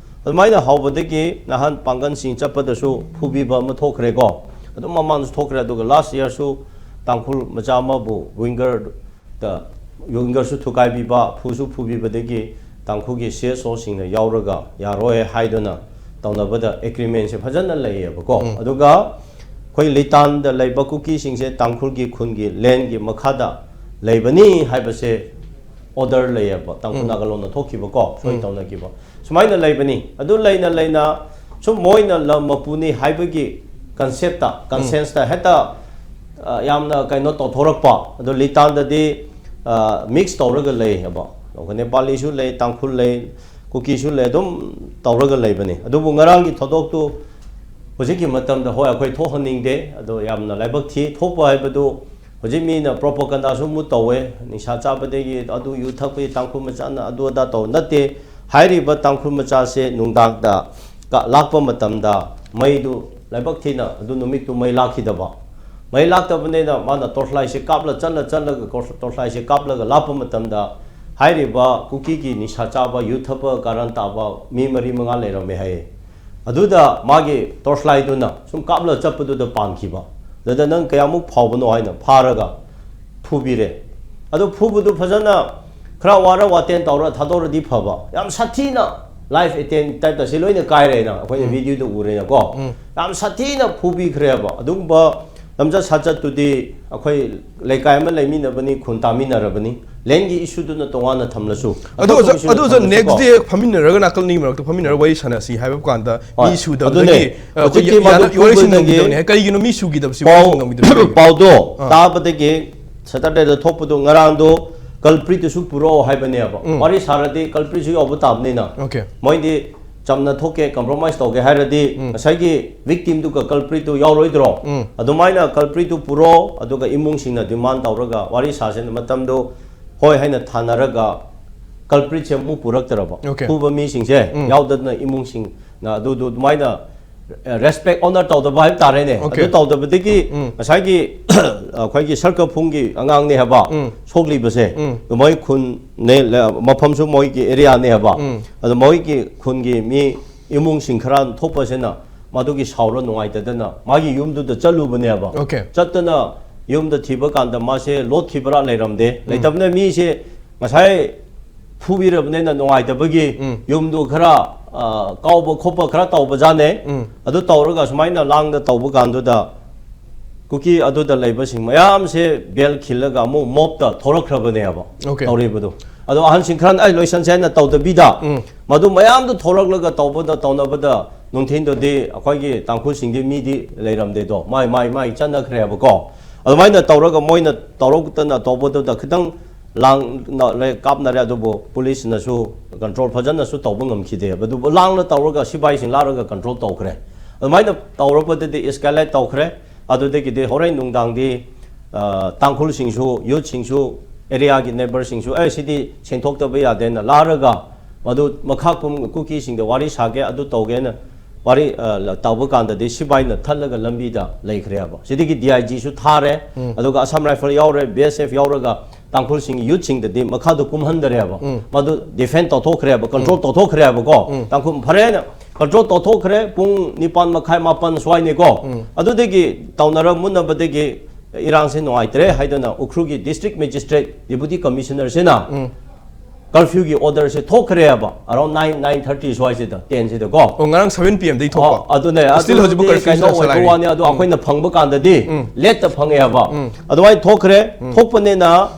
ꯑꯗꯨꯃꯥꯏꯅ ꯍꯧꯕꯗꯒꯤ ꯅꯍꯥꯟ ꯄꯥꯡꯒꯜꯁꯤꯡ ꯆꯠꯄꯗꯁꯨ ꯐꯨꯕꯤꯕ ꯑꯃ ꯊꯣꯛꯈ꯭ꯔꯦꯀꯣ꯫ ꯑꯗꯨꯝ ꯃꯃꯥꯡꯗꯁꯨ ꯊꯣꯛꯈ꯭ꯔꯦ꯫ ꯑꯗꯨꯒ ꯂꯥꯁ ꯌꯔꯁꯨ ꯇꯥꯡꯈꯨꯜ ꯃꯆꯥ ꯑꯃꯕꯨ ꯋꯤꯡꯒꯔꯗ, ꯋꯤꯡꯒꯔꯁꯨ ꯊꯨꯒꯥꯏꯕꯤꯕ, ꯐꯨꯁꯨ ꯐꯨꯕꯤꯕꯗꯒꯤ ꯇꯥꯡꯈꯨꯜꯒꯤ ꯁꯤ ꯑꯦꯁ ꯑꯣꯁꯤꯡꯅ ꯌꯥꯎꯔꯒ ꯌꯥꯔꯣꯏ ꯍꯥꯏꯗꯨꯅ ꯇꯧꯅꯕꯗ ꯑꯦꯒ꯭ꯔꯤꯃꯦꯟꯁꯦ ꯐꯖꯅ ꯂꯩꯌꯦꯕꯀꯣ꯫ ꯎꯝ꯫ ꯑꯗꯨꯒ ꯑꯩꯈꯣꯏ ꯂꯤꯇꯥꯟꯗ ꯂꯩꯕ ꯀꯨꯀꯤꯁꯤꯡꯁꯦ ꯇꯥꯡꯈꯨꯜꯒꯤ ꯈꯨꯟꯒꯤ ꯂꯦꯟꯒꯤ ꯃꯈꯥꯗ ꯂꯩꯕꯅꯤ ꯍꯥꯏꯕꯁꯦ ꯑꯣꯔꯗꯔ ꯂꯩꯌꯦꯕ, ꯇꯥꯡꯈꯨꯜ ꯎꯝ꯫ ꯅꯥꯒꯥꯂꯣꯟꯗ ꯊꯣꯛꯈꯤꯕꯀꯣ, ꯁꯣꯏ ꯎꯝ꯫ ꯇꯧꯅꯈꯤꯕ꯫ ꯁꯨꯃꯥꯏꯅ ꯂꯩꯕꯅꯤ꯫ ꯑꯗꯨ ꯂꯩꯅ ꯂꯩꯅ ꯁꯨꯝ ꯃꯣꯏꯅ ꯂꯝ ꯃꯄꯨꯅꯤ ꯍꯥꯏꯕꯒꯤ ꯀꯟꯁꯦꯞꯇ, ꯎꯝ꯫ ꯀꯟꯁꯦꯟꯁꯇ ꯍꯦꯛꯇ, ꯑ, ꯌꯥꯝꯅ ꯀꯩꯅꯣ ꯇꯧꯊꯣꯔꯛꯄ꯫ ꯑꯗꯣ ꯂꯤꯇꯥꯟꯗꯗꯤ, ꯑ, ꯃꯤꯛꯁ ꯇꯧꯔꯒ ꯂꯩꯌꯦꯕ꯫ ꯑꯩꯈꯣꯏ ꯅꯦꯄꯥꯂꯤꯁꯨ ꯂꯩ, ꯇꯥꯡꯈꯨꯜ ꯂꯩ, ꯀꯨꯀꯤꯁꯨ ꯂꯩ, ꯑꯗꯨꯝ ꯇꯧꯔꯒ ꯂꯩꯕꯅꯤ꯫ ꯑꯗꯨꯕꯨ ꯉꯔꯥꯡꯒꯤ ꯊꯧꯗꯣꯛꯇꯨ ꯍꯧꯖꯤꯛꯀꯤ ꯃꯇꯝꯗ, ꯍꯣꯏ, ꯑꯩꯈꯣꯏ ꯊꯣꯛꯍꯟꯅꯤꯡꯗꯦ, ꯑꯗꯣ ꯌꯥꯝꯅ ꯂꯥꯏꯕꯛ ꯊꯤ꯫ ꯊꯣꯛꯄ ꯍꯥꯏꯕꯗꯨ ꯍꯧꯖꯤꯛ ꯃꯤꯅ ꯄ꯭ꯔꯣꯄꯣꯀꯟꯗꯥꯁꯨ ꯑꯃꯨꯛ ꯇꯧꯋꯦ, ꯅꯤꯁꯥ ꯆꯥꯕꯗꯒꯤ ꯑꯗꯨ ꯌꯨ ꯊꯛꯄꯒꯤ ꯇꯥꯡꯈꯨꯜ ꯃꯆꯥꯅ ꯑꯗꯨ ꯑꯗꯥ ꯇꯧ꯫ ꯅꯠꯇꯦ, ꯍꯥꯏꯔꯤꯕ ꯇꯥꯡꯈꯨꯜ ꯃꯆꯥꯁꯦ ꯅꯨꯡꯗꯥꯡꯗ ꯀ-, ꯂꯥꯛꯄ ꯃꯇꯝꯗ ꯃꯩꯗꯨ, ꯂꯥꯏꯕꯛ ꯊꯤꯅ ꯑꯗꯨ ꯅꯨꯃꯤꯠꯇꯨ ꯃꯩ ꯂꯥꯛꯈꯤꯗꯕ꯫ ꯃꯩ ꯂꯥꯛꯇꯕꯅꯤꯅ ꯃꯥꯅ torch lightꯁꯦ ꯀꯥꯞꯂ ꯆꯠꯂ ꯆꯠꯂꯒ torch, torch lightꯁꯦ ꯀꯥꯞꯂꯒ ꯂꯥꯛꯄ ꯃꯇꯝꯗ ꯍꯥꯏꯔꯤꯕ ꯀꯨꯀꯤꯒꯤ ꯅꯤꯁꯥ ꯆꯥꯕ, ꯌꯨ ꯊꯛꯄ ꯀꯥꯔꯟ ꯇꯥꯕ ꯃꯤ ꯃꯔꯤ ꯃꯉꯥ ꯂꯩꯔꯝꯃꯦ ꯍꯥꯏꯌꯦ꯫ ꯑꯗꯨꯗ ꯃꯥꯒꯤ torch lightꯗꯨꯅ ꯁꯨꯝ ꯀꯥꯞꯂ ꯆꯠꯄꯗꯨꯗ ꯄꯥꯟꯈꯤꯕ꯫ ꯑꯗꯨꯗ ꯅꯪ ꯀꯌꯥꯃꯨꯛ ꯐꯥꯎꯕꯅꯣ ꯍꯥꯏꯅ ꯐꯥꯔꯒ ꯐꯨꯕꯤꯔꯦ꯫ ꯑꯗꯨ ꯐꯨꯕꯗꯨ ꯐꯖꯅ ꯈꯔ ꯋꯥꯔ ꯋꯥꯇꯦꯟ ꯇꯧꯔ ꯊꯥꯗꯣꯔꯗꯤ ꯐꯕ꯫ ꯌꯥꯝ ꯁꯥꯊꯤꯅ life attempt typeꯇ ꯁꯤ ꯂꯣꯏꯅ ꯀꯥꯏꯔꯦꯅ ꯑꯩꯈꯣꯏꯅ videoꯗ ꯎꯔꯦꯅꯀꯣ꯫ ꯌꯥꯝ ꯁꯥꯊꯤꯅ ꯐꯨꯕꯤꯈ꯭ꯔꯦꯕ꯫ ꯑꯗꯨꯒꯨꯝꯕ ꯂꯝꯆꯠ ꯁꯥꯖꯠꯇꯨꯗꯤ ꯑꯩꯈꯣꯏ ꯂꯩꯀꯥꯏ ꯑꯃ ꯂꯩꯃꯤꯟꯅꯕꯅꯤ, ꯈꯨꯟ ꯇꯥꯃꯤꯟꯅꯔꯕꯅꯤ, landꯒꯤ issueꯗꯨꯅ ꯇꯣꯉꯥꯟꯅ ꯊꯝꯂꯁꯨ, ꯑꯗꯨ ꯑꯇꯣꯞꯄ ꯑꯣꯖꯥ, issue ꯑꯗꯨ ꯑꯣꯖꯥ, ꯊꯝꯂꯁꯨꯀꯣ꯫ Next day ꯐꯝꯃꯤꯟꯅꯔꯒ ꯅꯥꯀꯜ ꯑꯅꯤꯒꯤ ꯃꯔꯛꯇ ꯐꯝꯃꯤꯟꯅꯔꯒ ꯋꯥꯔꯤ ꯁꯥꯟꯅꯁꯤ ꯍꯥꯏꯕ ꯀꯥꯟꯗ ꯍꯣꯏ, ꯃꯤ ꯁꯨꯗꯕꯗꯒꯤ, ꯑꯗꯨꯅꯦ꯫ ꯑ, ꯑꯩꯈꯣꯏ ꯍꯧꯖꯤꯛꯇꯤ ꯌꯥ-, ꯃꯗꯨ ꯌꯥ-, ꯋꯥꯔꯤꯁꯤꯟ ꯐꯨꯕꯗꯒꯤ ꯉꯝꯈꯤꯗꯕꯅꯤ ꯍꯥꯏ꯫ ꯀꯔꯤꯒꯤꯅꯣ ꯃꯤ ꯁꯨꯈꯤꯗꯕꯁꯤ ꯄꯥꯎ, ꯋꯥꯔꯤꯁꯤꯟ ꯉꯝꯈꯤꯗꯕꯁꯤ? ꯄꯥꯎꯗꯣ ꯑꯥ꯫ ꯇꯥꯕꯗꯒꯤ Saturdayꯗ ꯊꯣꯛꯄꯗꯣ ꯉꯔꯥꯡꯗꯣ culpritꯇꯨꯁꯨ ꯄꯨꯔꯛꯑꯣ ꯍꯥꯏꯕꯅꯦꯕ꯫ ꯎꯝ꯫ ꯋꯥꯔꯤ ꯁꯥꯔꯗꯤ culpritꯁꯨ ꯌꯥꯎꯕ ꯇꯥꯕꯅꯤꯅ꯫ Okay꯫ ꯃꯣꯏꯗꯤ ꯆꯝꯅ ꯊꯣꯛꯀꯦ, compromise ꯇꯧꯒꯦ ꯍꯥꯏꯔꯗꯤ ꯎꯝ꯫ ꯉꯁꯥꯏꯒꯤ victimꯗꯨꯒ culpritꯇꯨ ꯌꯥꯎꯔꯣꯏꯗ꯭ꯔꯣ? ꯎꯝ꯫ ꯑꯗꯨꯃꯥꯏꯅ culpritꯇꯨ ꯄꯨꯔꯛꯑꯣ, ꯑꯗꯨꯒ ꯏꯃꯨꯡꯁꯤꯡꯅ demand ꯇꯧꯔꯒ ꯋꯥꯔꯤ ꯁꯥꯁꯦꯅ ꯃꯇꯝꯗꯣ ꯍꯣꯏ ꯍꯥꯏꯅ ꯊꯥꯅꯔꯒ culpritꯁꯦ ꯑꯃꯨꯛ ꯄꯨꯔꯛꯇ꯭ꯔꯕ꯫ Okay꯫ ꯐꯨꯕ ꯃꯤꯁꯤꯡꯁꯦ ꯎꯝ꯫ ꯌꯥꯎꯗꯅ ꯏꯃꯨꯡꯁꯤꯡꯅ ꯑꯗꯨꯗꯨ ꯑꯗꯨꯃꯥꯏꯅ respect, honour ꯇꯧꯗꯕ ꯍꯥꯏꯕ ꯇꯥꯔꯦꯅꯦ꯫ Okay꯫ ꯑꯗꯨ ꯇꯧꯗꯕꯗꯒꯤ ꯎꯝ꯫ ꯉꯁꯥꯏꯒꯤ ꯑꯩꯈꯣꯏꯒꯤ ꯁꯔꯀꯐꯨꯡꯒꯤ ꯑꯉꯥꯡꯅꯦ ꯍꯥꯏꯕ ꯎꯝ꯫ ꯁꯣꯛꯂꯤꯕꯁꯦ, ꯎꯝ꯫ ꯃꯣꯏ ꯈꯨꯟꯅꯦ, ꯂ-, ꯃꯐꯝꯁꯨ ꯃꯣꯏꯒꯤ areaꯅꯦ ꯍꯥꯏꯕ꯫ ꯎꯝ꯫ ꯑꯗꯣ ꯃꯣꯏꯒꯤ ꯈꯨꯟꯒꯤ ꯃꯤ ꯏꯃꯨꯡꯁꯤꯡ ꯈꯔ ꯊꯣꯛꯄꯁꯤꯅ ꯃꯗꯨꯒꯤ ꯁꯥꯎꯔ ꯅꯨꯡꯉꯥꯏꯇꯗꯅ ꯃꯥꯒꯤ ꯌꯨꯝꯗꯨꯗ ꯆꯠꯂꯨꯕꯅꯦꯕ꯫ Okay꯫ ꯆꯠꯇꯅ ꯌꯨꯝꯗ ꯊꯤꯕ ꯀꯥꯟꯗ ꯃꯥꯁꯦ ꯂꯣꯠꯈꯤꯕ꯭ꯔꯥ ꯂꯩꯔꯝꯗꯦ꯫ ꯎꯝ꯫ ꯂꯩꯇꯕꯅ ꯃꯤꯁꯦ ꯉꯁꯥꯏ ꯐꯨꯕꯤꯔꯕꯅꯤꯅ ꯅꯨꯡꯉꯥꯏꯇꯕꯒꯤ ꯎꯝ꯫ ꯌꯨꯝꯗꯨ ꯈꯔ, ꯑ, ꯀꯥꯎꯕ ꯈꯣꯠꯄ ꯈꯔ ꯇꯧꯕꯖꯥꯠꯅꯦ꯫ ꯎꯝ꯫ ꯑꯗꯨ ꯇꯧꯔꯒ ꯁꯨꯃꯥꯏꯅ ꯂꯥꯡꯗ ꯇꯧꯕ ꯀꯥꯟꯗꯨꯗ ꯀꯨꯀꯤ ꯑꯗꯨꯗ ꯂꯩꯕꯁꯤꯡ ꯃꯌꯥꯝꯁꯦ bell ꯈꯤꯜꯂꯒ ꯑꯃꯨꯛ mobꯇ ꯊꯣꯔꯛꯈ꯭ꯔꯕꯅꯦꯕ꯫ Okay꯫ ꯇꯧꯔꯤꯕꯗꯣ꯫ ꯑꯗꯣ ꯑꯍꯟꯁꯤꯡ ꯈꯔꯅ, "ꯑꯩ ꯂꯣꯏꯁꯟꯁꯦ" ꯍꯥꯏꯅ ꯇꯧꯗꯕꯤꯗ ꯎꯝ꯫ ꯃꯗꯨ ꯃꯌꯥꯝꯗꯨ ꯊꯣꯔꯛꯂꯒ ꯇꯧꯕꯗ, ꯇꯧꯅꯕꯗ ꯅꯨꯡꯊꯤꯟꯗꯨꯗꯤ ꯑꯩꯈꯣꯏꯒꯤ ꯇꯥꯡꯈꯨꯜꯁꯤꯡꯗꯤ ꯃꯤꯗꯤ ꯂꯩꯔꯝꯗꯦꯗꯣ, ꯃꯥꯏ, ꯃꯥꯏ, ꯃꯥꯏ ꯆꯠꯅꯈ꯭ꯔꯦꯕꯀꯣ꯫ ꯑꯗꯨꯃꯥꯏꯅ ꯇꯧꯔꯒ ꯃꯣꯏꯅ ꯇꯧꯔꯛꯇꯅ ꯇꯧꯕꯗꯨꯗ ꯈꯤꯇꯪ ꯂꯥꯡꯅꯔꯦ, ꯀꯥꯞꯅꯔꯦ, ꯑꯗꯨꯕꯨ policeꯅꯁꯨ control ꯐꯖꯅꯁꯨ ꯇꯧꯕ ꯉꯝꯈꯤꯗꯦꯕ꯫ ꯑꯗꯨꯕꯨ ꯂꯥꯡꯅ ꯇꯧꯔꯒ ꯁꯤꯐꯥꯏꯁꯤꯡ ꯂꯥꯛꯂꯒ control ꯇꯧꯈ꯭ꯔꯦ꯫ ꯑꯗꯨꯃꯥꯏꯅ ꯇꯧꯔꯛꯄꯗꯗꯤ escalate ꯇꯧꯈ꯭ꯔꯦ꯫ ꯑꯗꯨꯗꯒꯤꯗꯤ ꯍꯣꯔꯦꯟ ꯅꯨꯡꯗꯥꯡꯗꯤ, ꯑ, ꯇꯥꯡꯈꯨꯜꯁꯤꯡꯁꯨ, youthꯁꯤꯡꯁꯨ, areaꯒꯤ neighbourꯁꯤꯡꯁꯨ, "ꯑꯦ, ꯁꯤꯗꯤ ꯁꯦꯡꯊꯣꯛꯇꯕ ꯌꯥꯗꯦꯅ" ꯂꯥꯛꯔꯒ, ꯃꯗꯨ ꯃꯈꯥ ꯀꯨꯝ-, ꯀꯨꯀꯤꯁꯤꯡꯗ ꯋꯥꯔꯤ ꯁꯥꯒꯦ, ꯑꯗꯨ ꯇꯧꯒꯦꯅ ꯋꯥꯔꯤ, ꯑ, ꯇꯧꯕ ꯀꯥꯟꯗꯗꯤ ꯁꯤꯐꯥꯏꯅ ꯊꯠꯂꯒ ꯂꯝꯕꯤꯗ ꯂꯩꯈ꯭ꯔꯦꯕ꯫ ꯁꯤꯗꯒꯤ D I Gꯁꯨ ꯊꯥꯔꯦ, ꯑꯗꯨꯒ Assam Rifle ꯌꯥꯎꯔꯦ, B S F ꯌꯥꯎꯔꯒ ꯇꯥꯡꯈꯨꯜꯁꯤꯡꯒꯤ youthꯁꯤꯡꯗꯗꯤ ꯃꯈꯥꯗ ꯀꯨꯝꯍꯟꯗꯔꯦꯕ꯫ ꯃꯗꯨ defend ꯇꯧꯊꯣꯛꯈ꯭ꯔꯦꯕ, control ꯇꯧꯊꯣꯛꯈ꯭ꯔꯦꯕꯀꯣ꯫ ꯇꯥꯡꯈꯨꯜ ꯐꯔꯦꯅ control ꯇꯧꯊꯣꯛꯈ꯭ꯔꯦ꯫ ꯄꯨꯡ ꯅꯤꯄꯥꯟ ꯃꯈꯥꯏ, ꯃꯥꯄꯟ ꯁ꯭ꯋꯥꯏꯅꯤꯀꯣ꯫ ꯑꯗꯨꯗꯒꯤ ꯇꯧꯅꯔ ꯃꯨꯟꯅꯕꯗꯒꯤ ꯏꯔꯥꯡꯁꯦ ꯅꯨꯡꯉꯥꯏꯇ꯭ꯔꯦ ꯍꯥꯏꯗꯅ ꯎꯈ꯭ꯔꯨꯜꯒꯤ district magistrate, deputy commissionerꯁꯤꯅ curfewꯒꯤ orderꯁꯦ ꯊꯣꯛꯈ꯭ꯔꯦꯕ, around nine, nine thirty ꯁ꯭ꯋꯥꯏꯁꯤꯗ, tenꯁꯤꯗꯀꯣ꯫ ꯑꯣ, ꯉꯔꯥꯡ seven P M ꯗꯒꯤ ꯊꯣꯛꯄ꯫ ꯑꯣ, ꯑꯗꯨꯅꯦ, Still ꯍꯧꯖꯤꯛꯐꯥꯎ ꯑꯗꯨꯗꯤ curfew ꯀꯩꯅꯣ ꯁꯥ-, ꯁꯥ ꯑꯣꯏꯕ ꯂꯩꯔꯤ꯫ ꯋꯥꯅꯤ, ꯑꯗꯣ ꯑꯩꯈꯣꯏꯅ ꯐꯪꯕ ꯀꯥꯟꯗꯗꯤ ꯎꯝ꯫ Lateꯇ ꯐꯪꯉꯦꯕ꯫ ꯎꯝ꯫ ꯑꯗꯨꯃꯥꯏꯅ ꯊꯣꯛꯈ꯭ꯔꯦ꯫ ꯎꯝ꯫ ꯊꯣꯛꯄꯅꯤꯅ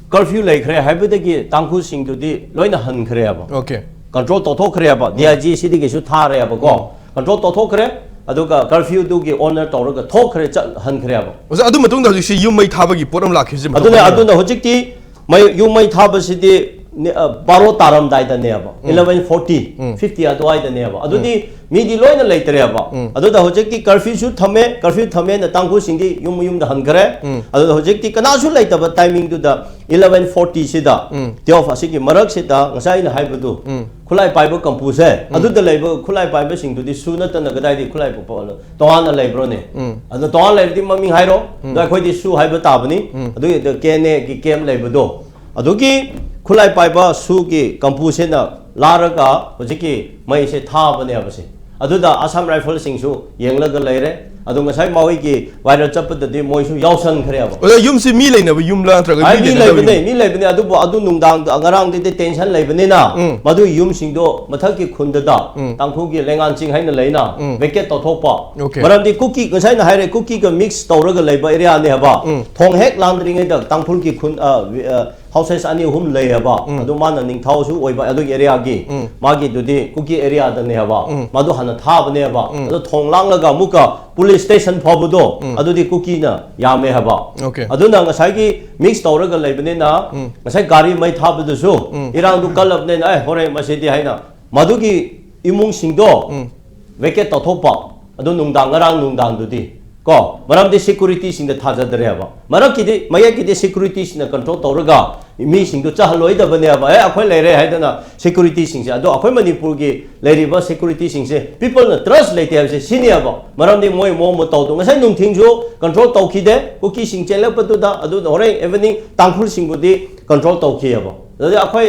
curfew ꯂꯩꯈ꯭ꯔꯦ ꯍꯥꯏꯕꯗꯒꯤ ꯇꯥꯡꯈꯨꯜꯁꯤꯡꯗꯨꯗꯤ ꯂꯣꯏꯅ ꯍꯟꯈ꯭ꯔꯦꯕ꯫ Okay꯫ Control ꯇꯧꯊꯣꯛꯈ꯭ꯔꯦꯕ, D I G ꯁꯤꯗꯒꯤꯁꯨ ꯊꯥꯔꯦꯕꯀꯣ꯫ Um. Control ꯇꯧꯊꯣꯛꯈ꯭ꯔꯦ, ꯑꯗꯨꯒ curfewꯗꯨꯒꯤ honour ꯇꯧꯔꯒ ꯊꯣꯛꯈ꯭ꯔꯦ, ꯆꯠ-, ꯍꯟꯈ꯭ꯔꯦꯕ꯫ ꯑꯣꯖꯥ, ꯑꯗꯨ ꯃꯇꯨꯡꯗ ꯍꯧꯖꯤꯛꯁꯤ ꯌꯨꯝ ꯃꯩ ꯊꯥꯕꯒꯤ ꯄꯣꯠ ꯑꯃ ꯂꯥꯛꯈꯤꯕꯁꯤ ꯑꯗꯨꯅ, ꯃꯇꯧ ꯀꯔꯝꯅ? ꯑꯗꯨꯅ ꯍꯧꯖꯤꯛꯇꯤ ꯃꯩ, ꯌꯨꯝ ꯃꯩ ꯊꯥꯕꯁꯤꯗꯤ ꯅꯦ-, ꯑ, ꯕꯥꯔꯣ ꯇꯥꯔꯝꯗꯥꯏꯗꯅꯦꯕ, ꯎꯝ꯫ Eleven forty, ꯎꯝ꯫ Fifty ꯑꯗꯨꯋꯥꯏꯗꯅꯦꯕ꯫ ꯑꯗꯨꯗꯤ ꯎꯝ꯫ ꯃꯤꯗꯤ ꯂꯣꯏꯅ ꯂꯩꯇ꯭ꯔꯦꯕ꯫ ꯎꯝ꯫ ꯑꯗꯨꯗ ꯍꯧꯖꯤꯛꯇꯤ curfewꯁꯨ ꯊꯝꯃꯦ, curfew ꯊꯝꯃꯦꯅ ꯇꯥꯡꯈꯨꯜꯁꯤꯡꯗꯤ ꯌꯨꯝ ꯃꯌꯨꯝꯗ ꯍꯟꯈ꯭ꯔꯦ꯫ ꯎꯝ꯫ ꯑꯗꯨꯗ ꯍꯧꯖꯤꯛꯇꯤ ꯀꯅꯥꯁꯨ ꯂꯩꯇꯕ timingꯗꯨꯗ eleven fortyꯁꯤꯗ, ꯎꯝ꯫ Twelve ꯑꯁꯤꯒꯤ ꯃꯔꯛꯁꯤꯗ ꯉꯁꯥꯏ ꯑꯩꯅ ꯍꯥꯏꯕꯗꯨ, ꯎꯝ꯫ ꯈꯨꯠꯂꯥꯏ ꯄꯥꯏꯕ ꯀꯝꯄꯨꯁꯦ, ꯎꯝ꯫ ꯑꯗꯨꯗ ꯂꯩꯕ ꯈꯨꯠꯂꯥꯏ ꯄꯥꯏꯕꯁꯤꯡꯗꯨꯗꯤ ꯁꯨ ꯅꯠꯇꯅ ꯀꯗꯥꯏꯗꯒꯤ ꯈꯨꯠꯂꯥꯏ ꯄ-, ꯄ-, ꯇꯣꯉꯥꯟꯅ ꯂꯩꯕ꯭ꯔꯣꯅꯦ? ꯎꯝ꯫ ꯑꯗꯣ ꯇꯣꯉꯥꯟꯅ ꯂꯩꯔꯗꯤ ꯃꯃꯤꯡ ꯍꯥꯏꯔꯣ꯫ ꯎꯝ꯫ ꯑꯗꯣ ꯑꯩꯈꯣꯏꯗꯤ ꯁꯨ ꯍꯥꯏꯕ ꯇꯥꯕꯅꯤ꯫ ꯎꯝ꯫ ꯑꯗꯨꯒꯤ K N Aꯒꯤ camp ꯂꯩꯕꯗꯣ, ꯑꯗꯨꯒꯤ ꯈꯨꯠꯂꯥꯏ ꯄꯥꯏꯕ ꯁꯨꯒꯤ ꯀꯝꯄꯨꯁꯤꯅ ꯂꯥꯔꯒ ꯍꯧꯖꯤꯛꯀꯤ ꯃꯩꯁꯦ ꯊꯥꯕꯅꯦꯕꯁꯦ꯫ ꯑꯗꯨꯗ Assam Rifleꯁꯤꯡꯁꯨ ꯌꯦꯡꯂꯒ ꯂꯩꯔꯦ꯫ ꯑꯗꯣ ꯉꯁꯥꯏ ꯃꯈꯣꯏꯒꯤ viral ꯆꯠꯄꯗꯗꯤ ꯃꯣꯏꯁꯨ ꯌꯥꯎꯁꯟꯈ꯭ꯔꯦꯕ꯫ ꯑꯣꯖꯥ, ꯌꯨꯝꯁꯤ ꯃꯤ ꯂꯩꯅꯕ ꯌꯨꯝꯂꯥ ꯅꯠꯇ꯭ꯔꯒ ꯑꯩ ꯃꯤ ꯃꯤ ꯂꯩꯅꯗꯕ ꯂꯩꯕꯅꯦ, ꯌꯨꯝ? ꯃꯤ ꯂꯩꯕꯅꯦ꯫ ꯑꯗꯨꯕꯨ ꯑꯗꯨ ꯅꯨꯡꯗꯥꯡꯗ, ꯉꯔꯥꯡꯗꯤ tension ꯂꯩꯕꯅꯤꯅ, ꯎꯝ꯫ ꯃꯗꯨ ꯌꯨꯝꯁꯤꯡꯗꯣ ꯃꯊꯛꯀꯤ ꯈꯨꯟꯗꯗ, ꯎꯝ꯫ ꯇꯥꯡꯈꯨꯜꯒꯤ ꯂꯩꯉꯥꯟꯆꯤꯡ ꯍꯥꯏꯅ ꯂꯩꯅ, ꯎꯝ꯫ Vacate ꯇꯧꯊꯣꯛꯄ꯫ Okay꯫ ꯃꯔꯝꯗꯤ ꯀꯨꯀꯤ, ꯉꯁꯥꯏꯅ ꯍꯥꯏꯔꯦ, ꯀꯨꯀꯤꯒ mix ꯇꯧꯔꯒ ꯂꯩꯕ areaꯅꯦ ꯍꯥꯏꯕ꯫ ꯎꯝ꯫ ꯊꯣꯡ ꯍꯦꯛ ꯂꯥꯟꯗ꯭ꯔꯤꯉꯩꯗ ꯇꯥꯡꯈꯨꯜꯒꯤ ꯈꯨꯟ, ꯑ, ꯍꯥꯎꯁꯦꯁ ꯑꯅꯤ ꯑꯍꯨꯝ ꯂꯩꯌꯦꯕ꯫ ꯎꯝ꯫ ꯑꯗꯨ ꯃꯥꯅ ꯅꯤꯡꯊꯧꯁꯨ ꯑꯣꯏꯕ ꯑꯗꯨꯒꯤ areaꯒꯤ, ꯎꯝ꯫ ꯃꯥꯒꯤꯗꯨꯗꯤ ꯀꯨꯀꯤ areaꯗꯅꯦꯕ꯫ ꯎꯝ꯫ ꯃꯥꯗꯨ ꯍꯥꯟꯅ ꯊꯥꯕꯅꯦꯕ꯫ ꯎꯝ꯫ ꯑꯗꯨ ꯊꯣꯡ ꯂꯥꯡꯂꯒ ꯑꯃꯨꯛꯀ police station ꯐꯥꯎꯕꯗꯣ, ꯎꯝ꯫ ꯑꯗꯨꯗꯤ ꯀꯨꯀꯤꯅ ꯌꯥꯝꯃꯦ ꯍꯥꯏꯕ꯫ Okay꯫ ꯑꯗꯨꯅ ꯉꯁꯥꯏꯒꯤ mix ꯇꯧꯔꯒ ꯂꯩꯕꯅꯤꯅ, ꯎꯝ꯫ ꯉꯁꯥꯏ ꯒꯥꯔꯤ ꯃꯩ ꯊꯥꯕꯗꯨꯁꯨ ꯎꯝ꯫ ꯏꯔꯥꯡꯗꯨ ꯀꯜꯂꯕꯅꯤꯅ, "ꯑꯦ, ꯍꯣꯔꯦꯟ ꯃꯁꯤꯗꯤ" ꯍꯥꯏꯅ ꯃꯗꯨꯒꯤ ꯏꯃꯨꯡꯁꯤꯡꯗꯣ ꯎꯝ꯫ vacate ꯇꯧꯊꯣꯛꯄ꯫ ꯑꯗꯨ ꯅꯨꯡꯗꯥꯡ, ꯉꯔꯥꯡ ꯅꯨꯡꯗꯥꯡꯗꯨꯗꯤ ꯀꯣ, ꯃꯔꯝꯗꯤ security ꯁꯤꯡꯗ ꯊꯥꯖꯗ꯭ꯔꯦꯕ꯫ ꯃꯔꯛꯀꯤꯗꯤ, ꯃꯌꯦꯛꯀꯤꯗꯤ security ꯁꯤꯡꯅ control ꯇꯧꯔꯒ ꯃꯤꯁꯤꯡꯗꯨ ꯆꯠꯍꯜꯂꯣꯏꯗꯕꯅꯦꯕ꯫ ꯑꯦ, ꯑꯩꯈꯣꯏ ꯂꯩꯔꯦ ꯍꯥꯏꯗꯅ security ꯁꯤꯡꯁꯦ꯫ ꯑꯗꯣ ꯑꯩꯈꯣꯏ ꯃꯅꯤꯄꯨꯔꯒꯤ ꯂꯩꯔꯤꯕ security ꯁꯤꯡꯁꯦ people ꯅ trust ꯂꯩꯇꯦ ꯍꯥꯏꯕꯁꯦ ꯁꯤꯅꯦꯕ꯫ ꯃꯔꯝꯗꯤ ꯃꯣꯏ ꯃꯑꯣꯡ ꯃꯇꯧꯗꯣ, ꯉꯁꯥꯏ ꯅꯨꯡꯊꯤꯜꯁꯨ control ꯇꯧꯈꯤꯗꯦ, ꯀꯨꯀꯤꯁꯤꯡ ꯆꯦꯜꯂꯛꯄꯗꯨꯗ꯫ ꯑꯗꯨꯅ ꯍꯣꯔꯦꯟ evening ꯇꯥꯡꯈꯨꯜꯁꯤꯡꯕꯨꯗꯤ control ꯇꯧꯈꯤꯑꯕ꯫ ꯑꯗꯨꯗꯤ ꯑꯩꯈꯣꯏ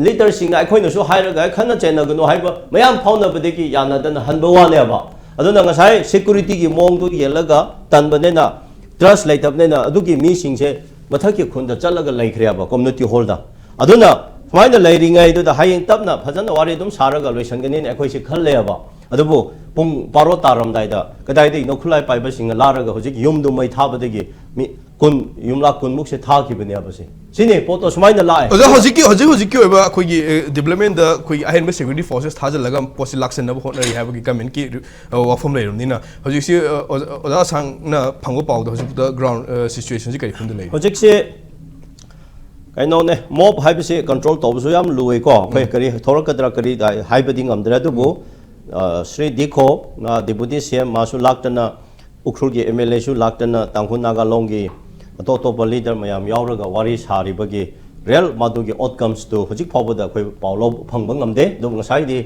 leader ꯁꯤꯡꯅ ꯑꯩꯈꯣꯏꯅꯁꯨ ꯍꯥꯏꯔꯒ ꯈꯠꯅ ꯆꯩꯅꯒꯅꯨ ꯍꯥꯏꯕ ꯃꯌꯥꯝ ꯐꯥꯎꯅꯕꯗꯒꯤ ꯌꯥꯅꯗꯅ ꯍꯟꯕ ꯋꯥꯅꯦꯕ꯫ ꯑꯗꯨꯅ ꯉꯁꯥꯏ security ꯒꯤ ꯃꯑꯣꯡꯗꯨ ꯌꯦꯡꯂꯒ ꯇꯟꯕꯅꯤꯅ, trust ꯂꯩꯇꯕꯅꯤꯅ, ꯑꯗꯨꯒꯤ ꯃꯤꯁꯤꯡꯁꯦ ꯃꯊꯛꯀꯤ ꯈꯨꯟꯗ ꯆꯠꯂꯒ ꯂꯩꯈ꯭ꯔꯦꯕ, community hall ꯗ꯫ ꯑꯗꯨꯅ ꯁꯨꯃꯥꯏꯅ ꯂꯩꯔꯤꯉꯩꯗꯨꯗ ꯍꯌꯦꯡ ꯇꯞꯅ ꯐꯖꯅ ꯋꯥꯔꯤ ꯑꯗꯨꯝ ꯁꯥꯔꯒ ꯂꯣꯏꯁꯤꯟꯒꯅꯤꯅ ꯑꯩꯈꯣꯏꯁꯦ ꯈꯜꯂꯦꯕ꯫ ꯑꯗꯨꯕꯨ ꯄꯨꯡ ꯕꯥꯔꯣ ꯇꯥꯔꯝꯗꯥꯏꯗ ꯀꯗꯥꯏꯗꯒꯤꯅꯣ ꯈꯨꯠꯂꯥꯏ ꯄꯥꯏꯕꯁꯤꯡꯅ ꯂꯥꯛꯂꯒ ꯍꯧꯖꯤꯛ ꯌꯨꯝꯗꯨ ꯃꯩ ꯊꯥꯕꯗꯒꯤ ꯃꯤ ꯀꯨꯟ, ꯌꯨꯝꯂꯥ ꯀꯨꯟꯃꯨꯛꯁꯦ ꯊꯥꯈꯤꯕꯅꯦꯕ꯫ ꯁꯤ, ꯁꯤꯅꯤ ꯄꯣꯠꯇꯣ ꯁꯨꯃꯥꯏꯅ ꯂꯥꯛꯑꯦ꯫ ꯑꯣꯖꯥ, ꯍꯧꯖꯤꯛꯀꯤ, ꯍꯧꯖꯤꯛ ꯍꯧꯖꯤꯛꯀꯤ ꯑꯣꯏꯕ ꯑꯩꯈꯣꯏꯒꯤ, ꯑꯦ, development ꯗ ꯑꯩꯈꯣꯏꯒꯤ ꯑꯍꯦꯟꯕ security forces ꯊꯥꯖꯤꯜꯂꯒ ꯄꯣꯠꯁꯤ ꯂꯥꯛꯁꯤꯟꯅꯕ ꯍꯣꯠꯅꯔꯤ ꯍꯥꯏꯕꯒꯤ government ꯀꯤ, ꯑ, ꯋꯥꯐꯝ ꯂꯩꯔꯕꯅꯤꯅ, ꯍꯧꯖꯤꯛꯁꯤ, ꯑ, ꯑꯣꯖꯥ, ꯑꯣꯖꯥ ꯑꯁꯥꯡꯅ ꯐꯪꯕ ꯄꯥꯎꯗ ꯍꯧꯖꯤꯛꯇ ground, ꯑ, situation ꯁꯤ ꯀꯔꯤ ꯐꯤꯕꯝꯗ ꯂꯩꯔꯤ? ꯍꯧꯖꯤꯛꯁꯦ ꯀꯩꯅꯣꯅꯦ, mob ꯍꯥꯏꯕꯁꯤ control ꯇꯧꯕꯁꯨ ꯌꯥꯝ ꯂꯨꯏꯀꯣ꯫ ꯑꯩꯈꯣꯏ ꯎꯝ꯫ ꯀꯔꯤ ꯊꯣꯔꯛꯀꯗ꯭ꯔꯥ ꯀꯔꯤ ꯍꯥꯏꯕꯗꯤ ꯉꯝꯗ꯭ꯔꯦ꯫ ꯑꯗꯨꯕꯨ, ꯎꯝ꯫ ꯑ, ꯁ꯭ꯔꯤ ꯗꯤꯈꯣ, ꯑ, deputy C M, ꯃꯥꯁꯨ ꯂꯥꯛꯇꯅ, ꯎꯈ꯭ꯔꯨꯜꯒꯤ M L A ꯁꯨ ꯂꯥꯛꯇꯅ, ꯇꯥꯡꯈꯨꯜ ꯅꯥꯒꯥ ꯂꯣꯟꯒꯤ ꯑꯇꯣꯞ ꯑꯇꯣꯞꯄ leader ꯃꯌꯥꯝ ꯌꯥꯎꯔꯒ ꯋꯥꯔꯤ ꯁꯥꯔꯤꯕꯒꯤ real ꯃꯗꯨꯒꯤ outcomes ꯇꯨ ꯍꯧꯖꯤꯛ ꯐꯥꯎꯕꯗ ꯑꯩꯈꯣꯏ ꯄꯥꯎ ꯂꯧꯕ ꯐꯪꯕ ꯉꯝꯗꯦ꯫ ꯑꯗꯨꯕꯨ ꯉꯁꯥꯏꯗꯤ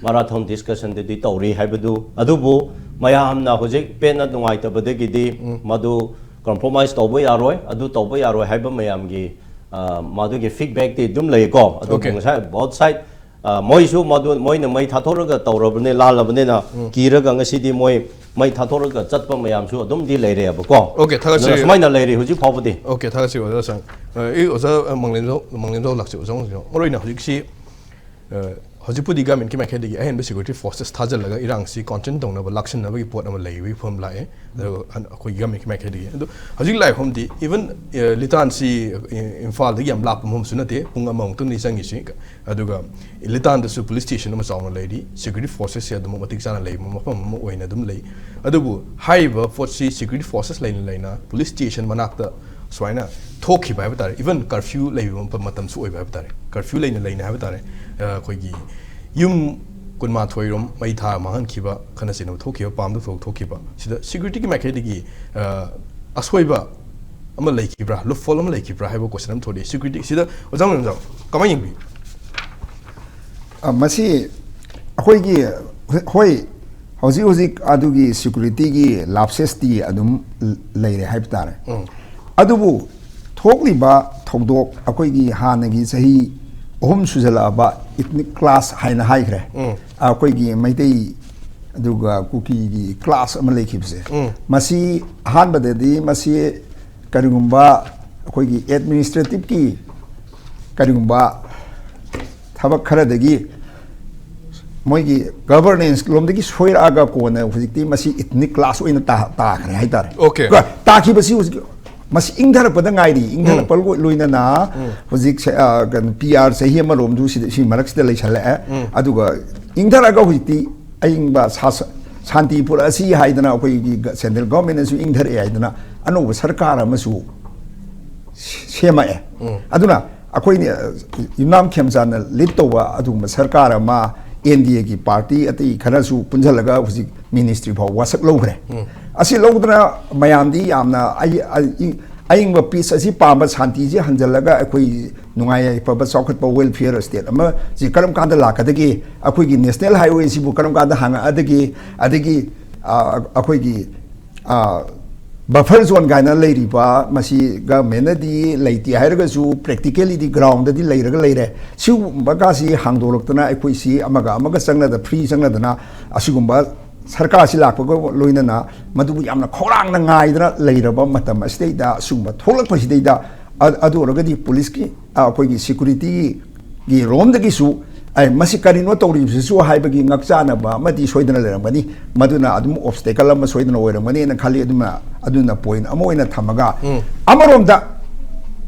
marathon discussion ꯗꯗꯤ ꯇꯧꯔꯤ ꯍꯥꯏꯕꯗꯨ, ꯑꯗꯨꯕꯨ ꯃꯌꯥꯝꯅ ꯍꯧꯖꯤꯛ ꯄꯦꯟꯅ ꯅꯨꯡꯉꯥꯏꯇꯕꯗꯒꯤꯗꯤ ꯎꯝ꯫ ꯃꯗꯨ compromise ꯇꯧꯕ ꯌꯥꯔꯣꯏ, ꯑꯗꯨ ꯇꯧꯕ ꯌꯥꯔꯣꯏ ꯍꯥꯏꯕ ꯃꯌꯥꯝꯒꯤ, ꯑ, ꯃꯗꯨꯒꯤ feedback ꯇꯤ ꯑꯗꯨꯝ ꯂꯩꯀꯣ꯫ ꯑꯗꯨꯕꯨ OK꯫ ꯉꯁꯥꯏ both side, ꯑ, ꯃꯣꯏꯁꯨ ꯃꯗꯨ, ꯃꯣꯏꯅ ꯃꯩ ꯊꯥꯊꯣꯛꯂꯒ ꯇꯧꯔꯕꯅꯦ, ꯂꯥꯜꯂꯕꯅꯤꯅ ꯎꯝ꯫ ꯀꯤꯔꯒ ꯉꯁꯤꯗꯤ ꯃꯣꯏ ꯃꯩ ꯊꯥꯊꯣꯛꯂꯒ ꯆꯠꯄ ꯃꯌꯥꯝꯁꯨ ꯑꯗꯨꯝꯗꯤ ꯂꯩꯔꯦꯕꯀꯣ꯫ OK, ꯊꯥꯒꯠꯆꯔꯤ꯫ ꯑꯗꯨꯅ ꯁꯨꯃꯥꯏꯅ ꯂꯩꯔꯤ ꯍꯧꯖꯤꯛ ꯐꯥꯎꯕꯗꯤ꯫ OK, ꯊꯥꯒꯠꯆꯔꯤ ꯑꯣꯖꯥ ꯁꯥꯡ꯫ ꯑ, ꯑꯩ ꯑꯣꯖꯥ, ꯑ, ꯃꯪꯂꯦꯝꯖꯥꯎ, ꯃꯪꯂꯦꯝꯖꯥꯎ ꯂꯥꯛꯆ-, ꯑꯣꯖꯥ ꯃꯪꯂꯦꯝꯖꯥꯎ꯫ ꯃꯔꯨꯑꯣꯏꯅ ꯍꯧꯖꯤꯛꯁꯤ, ꯑ, ꯍꯧꯖꯤꯛꯄꯨꯗꯤ government ꯀꯤ ꯃꯥꯏꯀꯩꯗꯒꯤ ꯑꯍꯦꯟꯕ security forces ꯊꯥꯖꯤꯜꯂꯒ ꯏꯔꯥꯡꯁꯤ contain ꯇꯧꯅꯕ ꯂꯥꯛꯁꯤꯟꯅꯕꯒꯤ ꯄꯣꯠ ꯑꯃ ꯂꯩꯕꯒꯤ ꯐꯤꯕꯝ ꯂꯥꯛꯑꯦ꯫ ꯑꯗꯨꯒ ꯍꯟ-, ꯑꯩꯈꯣꯏ government ꯀꯤ ꯃꯥꯏꯀꯩꯗꯒꯤ꯫ ꯑꯗꯣ ꯍꯧꯖꯤꯛ ꯂꯥꯛꯏ ꯐꯤꯕꯝꯗꯤ even, ꯑ, ꯂꯤꯇꯥꯟꯁꯤ, ꯑ, ꯏꯝꯐꯥꯜꯗꯒꯤ ꯌꯥꯝ ꯂꯥꯞꯄ ꯃꯐꯝꯁꯨ ꯅꯠꯇꯦ, ꯄꯨꯡ ꯑꯃꯃꯨꯛꯇꯪꯅꯤ ꯆꯪꯉꯤꯁꯤ꯫ ꯑꯗꯨꯒ ꯂꯤꯇꯥꯟꯗꯁꯨ police station ꯑꯃ ꯆꯥꯎꯅ ꯂꯩꯔꯤ, security forces ꯁꯦ ꯑꯗꯨꯃꯛ ꯃꯇꯤꯛ ꯆꯥꯅ ꯂꯩꯕ ꯃꯐꯝ ꯑꯃ ꯑꯣꯏꯅ ꯑꯗꯨꯝ ꯂꯩ꯫ ꯑꯗꯨꯕꯨ ꯍꯥꯏꯔꯤꯕ ꯄꯣꯠꯁꯤ security forces ꯂꯩꯅ ꯂꯩꯅ police station ꯃꯅꯥꯛꯇ ꯁꯨꯃꯥꯏꯅ ꯊꯣꯛꯈꯤꯕ ꯍꯥꯏꯕ ꯇꯥꯔꯦ, even curfew ꯂꯩꯕ ꯃꯐꯝ, ꯃꯇꯝꯁꯨ ꯑꯣꯏꯕ ꯍꯥꯏꯕ ꯇꯥꯔꯦ, curfew ꯂꯩꯅ ꯂꯩꯅ ꯍꯥꯏꯕ ꯇꯥꯔꯦ, ꯑ, ꯑꯩꯈꯣꯏꯒꯤ ꯌꯨꯝ ꯀꯨꯟꯃꯥꯊꯣꯏ ꯔꯣꯝ ꯃꯩ ꯊꯥ ꯃꯥꯡꯍꯟꯈꯤꯕ, ꯈꯠꯅ ꯆꯩꯅꯕ ꯊꯣꯛꯈꯤꯕ, ꯄꯥꯝꯗ ꯊꯣꯛ ꯊꯣꯛꯈꯤꯕ ꯁꯤꯗ ꯁꯦꯀ꯭ꯌꯨꯔꯤꯇꯤꯒꯤ ꯃꯥꯏꯀꯩꯗꯒꯤ ꯑ, ꯑꯁꯣꯏꯕ ꯑꯃ ꯂꯩꯈꯤꯕ꯭ꯔꯥ, ꯂꯨꯞꯐꯣꯜ ꯑꯃ ꯂꯩꯈꯤꯕ꯭ꯔꯥ ꯍꯥꯏꯕ ꯀꯣꯏꯁꯟ ꯑꯃ ꯊꯣꯛꯂꯛꯏ꯫ ꯁꯦꯀ꯭ꯌꯨꯔꯤꯇꯤ ꯁꯤꯗ ꯑꯣꯖꯥ ꯃꯣꯏꯅꯥꯝꯖꯥꯎ ꯀꯃꯥꯏꯅ ꯌꯦꯡꯕꯤ? ꯑ, ꯃꯁꯤ ꯑꯩꯈꯣꯏꯒꯤ, ꯍꯣꯏ, ꯍꯧꯖꯤꯛ ꯍꯧꯖꯤꯛ ꯑꯗꯨꯒꯤ ꯁꯦꯀ꯭ꯌꯨꯔꯤꯇꯤꯒꯤ ꯂꯥꯞꯁꯦꯁꯇꯤ ꯑꯗꯨꯝ ꯂꯩꯔꯦ ꯍꯥꯏꯕ ꯇꯥꯔꯦ꯫ ꯎꯝ꯫ ꯑꯗꯨꯕꯨ ꯊꯣꯛꯂꯤꯕ ꯊꯧꯗꯣꯛ, ꯑꯩꯈꯣꯏꯒꯤ ꯍꯥꯟꯅꯒꯤ ꯆꯍꯤ ꯑꯍꯨꯝ ꯁꯨꯖꯜꯂꯛꯑꯕ ꯏꯊꯅꯤꯛ ꯀ꯭ꯂꯥꯁ ꯍꯥꯏꯅ ꯍꯥꯏꯈ꯭ꯔꯦ꯫ ꯎꯝ꯫ ꯑꯩꯈꯣꯏꯒꯤ ꯃꯩꯇꯩ ꯑꯗꯨꯒ ꯀꯨꯀꯤꯒꯤ ꯀ꯭ꯂꯥꯁ ꯑꯃ ꯂꯩꯈꯤꯕꯁꯦ, ꯎꯝ꯫ ꯃꯁꯤ ꯑꯍꯥꯟꯕꯗꯗꯤ ꯃꯁꯤ ꯀꯔꯤꯒꯨꯝꯕ ꯑꯩꯈꯣꯏꯒꯤ ꯑꯦꯗꯃꯤꯅꯤꯁꯇ꯭ꯔꯦꯇꯤꯞꯀꯤ ꯀꯔꯤꯒꯨꯝꯕ ꯊꯕꯛ ꯈꯔꯗꯒꯤ ꯃꯣꯏꯒꯤ ꯒꯚꯔꯅꯦꯟꯁ ꯂꯣꯝꯗꯒꯤ ꯁꯣꯏꯔꯛꯑꯒ ꯀꯣꯟꯅ ꯍꯧꯖꯤꯛꯇꯤ ꯃꯁꯤ ꯏꯊꯅꯤꯛ ꯀ꯭ꯂꯥꯁ ꯑꯣꯏꯅ ꯇꯥ-, ꯇꯥꯈ꯭ꯔꯦ ꯍꯥꯏꯇꯥꯔꯦ꯫ Okay. ꯀꯣ, ꯇꯥꯈꯤꯕꯁꯤ ꯍꯧꯖꯤꯛ ꯃꯁꯤ ꯏꯪꯊꯔꯛꯄꯗ ꯉꯥꯏꯔꯤ꯫ ꯏꯪꯊꯔꯛꯄ ꯂꯣꯏ-, ꯂꯣꯏꯅꯅ ꯍꯧꯖꯤꯛ ꯁꯦ-, ꯑ, ꯀꯩꯅꯣ, ꯄꯤ ꯑꯥꯔ ꯆꯍꯤ ꯑꯃꯔꯣꯝꯗꯨ ꯁꯤꯗ, ꯁꯤ ꯃꯔꯛꯁꯤꯗ ꯂꯩꯁꯜꯂꯛꯑꯦ꯫ ꯎꯝ꯫ ꯑꯗꯨꯒ ꯏꯪꯊꯔꯛꯑꯒ ꯍꯧꯖꯤꯛꯇꯤ ꯑꯏꯪꯕ ꯁꯥ-, ꯁꯥꯟꯇꯤ ꯄꯨꯔꯛꯑꯁꯤ ꯍꯥꯏꯗꯅ ꯑꯩꯈꯣꯏꯒꯤ ꯒ-, ꯁꯦꯟꯇ꯭ꯔꯦꯜ ꯒꯚꯔꯟꯃꯦꯟꯅꯁꯨ ꯏꯪꯊꯔꯛꯑꯦ ꯍꯥꯏꯗꯅ ꯑꯅꯧꯕ ꯁꯔꯀꯥꯔ ꯑꯃꯁꯨ ꯁꯦꯝꯃꯛꯑꯦ꯫ ꯎꯝ꯫ ꯑꯗꯨꯅ ꯑꯩꯈꯣꯏꯅ, ꯑ, ꯌꯨꯝꯅꯥꯝ ꯈꯦꯝꯆꯥꯟꯅ ꯂꯤꯗ ꯇꯧꯕ ꯑꯗꯨꯒꯨꯝꯕ ꯁꯔꯀꯥꯔ ꯑꯃ, ꯑꯦꯟ ꯗꯤ ꯑꯦꯒꯤ ꯄꯥꯔꯇꯤ ꯑꯇꯩ ꯈꯔꯁꯨ ꯄꯨꯟꯁꯤꯜꯂꯒ ꯍꯧꯖꯤꯛ ꯃꯤꯅꯤꯁꯇ꯭ꯔꯤ ꯐꯥꯎ ꯋꯥꯁꯛ ꯂꯧꯈ꯭ꯔꯦ꯫ ꯎꯝ꯫ ꯑꯁꯤ ꯂꯧꯗꯅ ꯃꯌꯥꯝꯗꯤ ꯌꯥꯝꯅ ꯑꯩ-, ꯑꯩ-, ꯑꯏꯪꯕ ꯄꯤꯁ ꯑꯁꯤ ꯄꯥꯝꯕ, ꯁꯥꯟꯇꯤꯁꯤ ꯍꯟꯖꯤꯜꯂꯒ ꯑꯩꯈꯣꯏ ꯅꯨꯡꯉꯥꯏ ꯌꯥꯏꯐꯕ ꯆꯥꯎꯈꯠꯄ ꯋꯦꯜꯐꯤꯌꯔ ꯁ꯭ꯇꯦꯠ ꯑꯃꯁꯤ ꯀꯔꯝ ꯀꯥꯟꯗ ꯂꯥꯛꯀꯗꯒꯦ? ꯑꯩꯈꯣꯏꯒꯤ ꯅꯦꯁꯅꯦꯜ ꯍꯥꯏꯋꯦꯁꯤꯕꯨ ꯀꯔꯝ ꯀꯥꯟꯗ ꯍꯥꯡꯉꯛꯑꯗꯒꯦ? ꯑꯗꯒꯤ, ꯑ, ꯑꯩꯈꯣꯏꯒꯤ, ꯑ, ꯕꯐꯔ ꯖꯣꯟ ꯀꯥꯏꯅ ꯂꯩꯔꯤꯕ ꯃꯁꯤ ꯒꯚꯔꯟꯃꯦꯟꯅꯗꯤ ꯂꯩꯇꯦ ꯍꯥꯏꯔꯒꯁꯨ ꯄ꯭ꯔꯦꯛꯇꯤꯀꯦꯂꯤꯗꯤ ꯒ꯭ꯔꯥꯎꯟꯗꯗꯤ ꯂꯩꯔꯒ ꯂꯩꯔꯦ꯫ ꯁꯤꯒꯨꯝꯕ ꯀꯥꯁꯤ ꯍꯥꯡꯗꯣꯔꯛꯇꯅ ꯑꯩꯈꯣꯏꯁꯤ ꯑꯃꯒ ꯑꯃꯒ ꯆꯪꯅꯗ, ꯐ꯭ꯔꯤ ꯆꯪꯅꯗꯅ ꯑꯁꯤꯒꯨꯝꯕ ꯁꯔꯀꯥꯔꯁꯤ ꯂꯥꯛꯄꯒ ꯂꯣꯏꯅꯅ ꯃꯗꯨꯕꯨ ꯌꯥꯝꯅ ꯈꯧꯔꯥꯡꯅ ꯉꯥꯏꯗꯅ ꯂꯩꯔꯕ ꯃꯇꯝ ꯑꯁꯤꯗꯩꯗ, ꯑꯁꯤꯒꯨꯝꯕ ꯊꯣꯛꯂꯛꯄꯁꯤꯗꯩꯗ, ꯑ-, ꯑꯗꯨ ꯑꯣꯏꯔꯒꯗꯤ ꯄꯨꯂꯤꯁꯀꯤ, ꯑ, ꯑꯩꯈꯣꯏꯒꯤ ꯁꯦꯀ꯭ꯌꯨꯔꯤꯇꯤꯒꯤ ꯔꯣꯝꯗꯒꯤꯁꯨ, "ꯑꯦ, ꯃꯁꯤ ꯀꯔꯤꯅꯣ ꯇꯧꯔꯤꯕꯁꯤꯁꯨ?" ꯍꯥꯏꯕꯒꯤ ꯉꯛꯆꯥꯟꯅꯕ ꯑꯃꯗꯤ ꯁꯣꯏꯗꯅ ꯂꯩꯔꯝꯒꯅꯤ꯫ ꯃꯗꯨꯅ ꯑꯗꯨꯝ ꯑꯣꯕꯁꯇꯦꯀꯜ ꯑꯃ ꯁꯣꯏꯗꯅ ꯑꯣꯏꯔꯝꯒꯅꯤꯅ ꯈꯜꯂꯤ꯫ ꯑꯗꯨꯅ, ꯑꯗꯨꯅ ꯄꯣꯏꯟꯠ ꯑꯃ ꯑꯣꯏꯅ ꯊꯝꯃꯒ, ꯎꯝ꯫ ꯑꯃꯔꯣꯝꯗ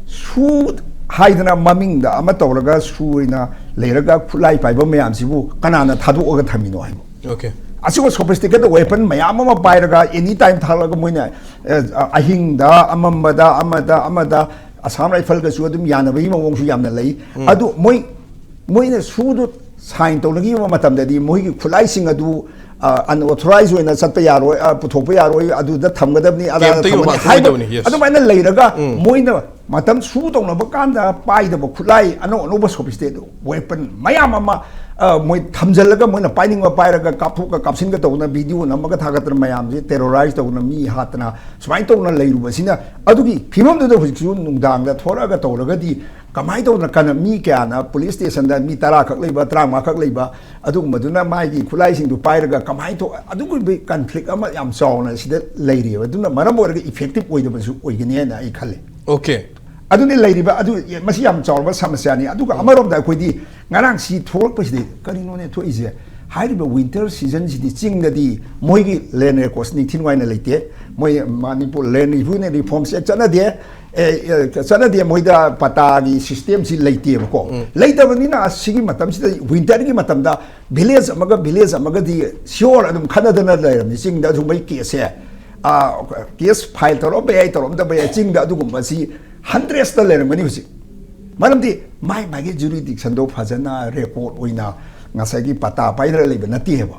ꯁꯨ ꯍꯥꯏꯗꯅ ꯃꯃꯤꯡꯗ ꯑꯃ ꯇꯧꯔꯒ ꯁꯨ ꯑꯣꯏꯅ ꯂꯩꯔꯒ ꯈꯨꯠꯂꯥꯏ ꯄꯥꯏꯕ ꯃꯌꯥꯝꯁꯤꯕꯨ ꯀꯅꯥꯅ ꯊꯥꯗꯣꯛꯑꯒ ꯊꯝꯃꯤꯅꯣ ꯍꯥꯏꯕ? Okay. ꯑꯁꯤꯒꯨꯝꯕ ꯁꯣꯐꯤꯁꯇꯤꯀꯦꯇꯦꯗ ꯋꯦꯄꯟ ꯃꯌꯥꯝ ꯑꯃ ꯄꯥꯏꯔꯒ ꯑꯦꯅꯤ ꯇꯥꯏꯝ ꯊꯥꯔꯛꯂꯒ ꯃꯣꯏꯅ, ꯑꯦ, ꯑꯍꯤꯡꯗ, ꯑꯃꯝꯕꯗ, ꯑꯃꯗ, ꯑꯃꯗ, ꯑꯁꯥꯝ ꯔꯥꯏꯐꯜꯒꯁꯨ ꯑꯗꯨꯝ ꯌꯥꯅꯕꯒꯤ ꯃꯑꯣꯡꯁꯨ ꯌꯥꯝꯅ ꯂꯩ꯫ ꯎꯝ꯫ ꯑꯗꯨ ꯃꯣꯏ, ꯃꯣꯏꯅ ꯁꯨꯗꯨ ꯁꯥꯏꯟ ꯇꯧꯅꯈꯤꯕ ꯃꯇꯝꯗꯗꯤ ꯃꯣꯏꯒꯤ ꯈꯨꯠꯂꯥꯏꯁꯤꯡ ꯑꯗꯨ ꯑꯟꯑꯣꯊꯣꯔꯥꯏꯖ ꯑꯣꯏꯅ ꯆꯠꯄ ꯌꯥꯔꯣꯏ, ꯑ, ꯄꯨꯊꯣꯛꯄ ꯌꯥꯔꯣꯏ, ꯑꯗꯨꯗ ꯊꯝꯒꯗꯕꯅꯤ, ꯑꯗꯥꯗ ꯀꯦꯝꯇ ꯌꯣꯟꯕ ꯊꯝꯒꯅꯤ ꯊꯝꯃꯣꯏꯗꯕꯅꯤ, ꯍꯥꯏꯗ- yes. ꯑꯗꯨꯃꯥꯏꯅ ꯂꯩꯔꯒ ꯎꯝ. ꯃꯣꯏꯅ ꯃꯇꯝ ꯁꯨ ꯇꯧꯅꯕ ꯀꯥꯟꯗ ꯄꯥꯏꯗꯕ ꯈꯨꯠꯂꯥꯏ ꯑꯅꯧ ꯑꯅꯧꯕ ꯁꯣꯐꯤꯁꯇꯦꯠ ꯋꯦꯄꯟ ꯃꯌꯥꯝ ꯑꯃ, ꯑ, ꯃꯣꯏ ꯊꯝꯖꯤꯜꯂꯒ ꯃꯣꯏꯅ ꯄꯥꯏꯅꯤꯡꯕ ꯄꯥꯏꯔꯒ ꯀꯥꯞꯊꯣꯛꯀ ꯀꯥꯞꯁꯤꯟꯒ ꯇꯧꯗꯅ ꯚꯤꯗꯤꯑꯣ ꯅꯝꯃꯒ ꯊꯥꯒꯠꯇꯅ ꯃꯌꯥꯝꯁꯦ ꯇꯦꯔꯣꯔꯥꯏꯖ ꯇꯧꯗꯅ ꯃꯤ ꯍꯥꯠꯇꯅ ꯁꯨꯃꯥꯏꯅ ꯇꯧꯅ ꯂꯩꯔꯨꯕꯁꯤꯅ, ꯑꯗꯨꯒꯤ ꯐꯤꯕꯝꯗꯨꯗ ꯍꯧꯖꯤꯛꯁꯨ ꯅꯨꯡꯗꯥꯡꯗ ꯊꯣꯔꯛꯑꯒ ꯇꯧꯔꯒꯗꯤ ꯀꯃꯥꯏꯅ ꯇꯧꯗꯅ ꯀꯅ ꯃꯤ ꯀꯌꯥꯅ ꯄꯨꯂꯤꯁ ꯁ꯭ꯇꯦꯁꯟꯗ ꯃꯤ ꯇꯔꯥꯈꯛ ꯂꯩꯕ, ꯇꯔꯥꯃꯉꯥꯈꯛ ꯂꯩꯕ, ꯑꯗꯨꯒꯨꯝꯕꯗꯨꯅ ꯃꯥꯒꯤ ꯈꯨꯠꯂꯥꯏꯁꯤꯡꯗꯨ ꯄꯥꯏꯔꯒ ꯀꯃꯥꯏꯅ ꯇꯧ-, ꯑꯗꯨꯒꯨꯝꯕ ꯀꯟꯐ꯭ꯂꯤꯛ ꯑꯃ ꯌꯥꯝ ꯆꯥꯎꯅ ꯁꯤꯗ ꯂꯩꯔꯤꯑꯕ꯫ ꯑꯗꯨꯅ ꯃꯔꯝ ꯑꯣꯏꯔꯒ ꯏꯐꯦꯛꯇꯤꯞ ꯑꯣꯏꯗꯕꯁꯨ ꯑꯣꯏꯒꯅꯤ ꯍꯥꯏꯅ ꯑꯩ ꯈꯜꯂꯦ꯫ Okay. ꯑꯗꯨꯅꯤ ꯂꯩꯔꯤꯕ ꯑꯗꯨ, ꯃꯁꯤ ꯌꯥꯝ ꯆꯥꯎꯔꯕ ꯁꯃꯁ꯭ꯌꯥꯅꯤ꯫ ꯑꯗꯨꯒ ꯑꯃꯔꯣꯝꯗ ꯑꯩꯈꯣꯏꯗꯤ ꯉꯔꯥꯡ ꯁꯤ ꯊꯣꯛꯂꯛꯄꯁꯤꯗꯤ ꯀꯔꯤꯅꯣꯅꯦ ꯊꯣꯛꯏꯁꯦ? ꯍꯥꯏꯔꯤꯕ ꯋꯤꯟꯇꯔ ꯁꯤꯖꯟꯁꯤꯗꯤ ꯆꯤꯡꯗꯗꯤ ꯃꯣꯏꯒꯤ ꯂꯦꯟ ꯔꯦꯀꯣꯔꯠꯁ ꯅꯤꯡꯊꯤ ꯅꯨꯡꯉꯥꯏꯅ ꯂꯩꯇꯦ꯫ ꯃꯣꯏ ꯃꯅꯤꯄꯨꯔ ꯂꯦꯟ ꯔꯤꯚ꯭ꯌꯨꯅ ꯔꯤꯐꯣꯔꯝꯁꯦ ꯆꯠꯅꯗꯦ꯫ ꯑꯦ, ꯑꯦ, ꯆꯠꯅꯗꯦ, ꯃꯣꯏꯗ ꯄꯇꯥꯒꯤ ꯁꯤꯁꯇꯦꯝꯁꯤ ꯂꯩꯇꯦꯕꯀꯣ꯫ ꯂꯩꯇꯕꯅꯤꯅ ꯁꯤꯒꯤ ꯃꯇꯝꯁꯤꯗ, ꯋꯤꯟꯇꯔꯒꯤ ꯃꯇꯝꯗ ꯚꯤꯂꯦꯖ ꯑꯃꯒ ꯚꯤꯂꯦꯖ ꯑꯃꯒꯗꯤ ꯁꯤꯌꯣꯔ ꯑꯗꯨꯝ ꯈꯠꯅꯗꯅ ꯂꯩꯔꯝꯃꯤ꯫ ꯆꯤꯡꯗ ꯑꯗꯨꯒꯨꯝꯕꯒꯤ ꯀꯦꯁꯁꯦ, ꯑ, ꯀꯦꯁ ꯐꯥꯏꯜ ꯇꯧꯔꯝꯕ ꯌꯥꯏ, ꯇꯧꯔꯝꯗꯕ ꯌꯥꯏ, ꯆꯤꯡꯗ ꯑꯗꯨꯒꯨꯝꯕꯁꯤ ꯍꯟꯗ꯭ꯔꯦꯁꯇ ꯂꯩꯔꯝꯒꯅꯤ ꯍꯧꯖꯤꯛ꯫ ꯃꯔꯝꯗꯤ ꯃꯥꯏ ꯃꯥꯒꯤ ꯖꯨꯔꯤꯗꯤꯛꯁꯟꯗꯣ ꯐꯖꯅ ꯔꯦꯀꯣꯔꯠ ꯑꯣꯏꯅ ꯉꯁꯥꯏꯒꯤ ꯄꯇꯥ ꯄꯥꯏꯗꯅ ꯂꯩꯕ ꯅꯠꯇꯦꯕ꯫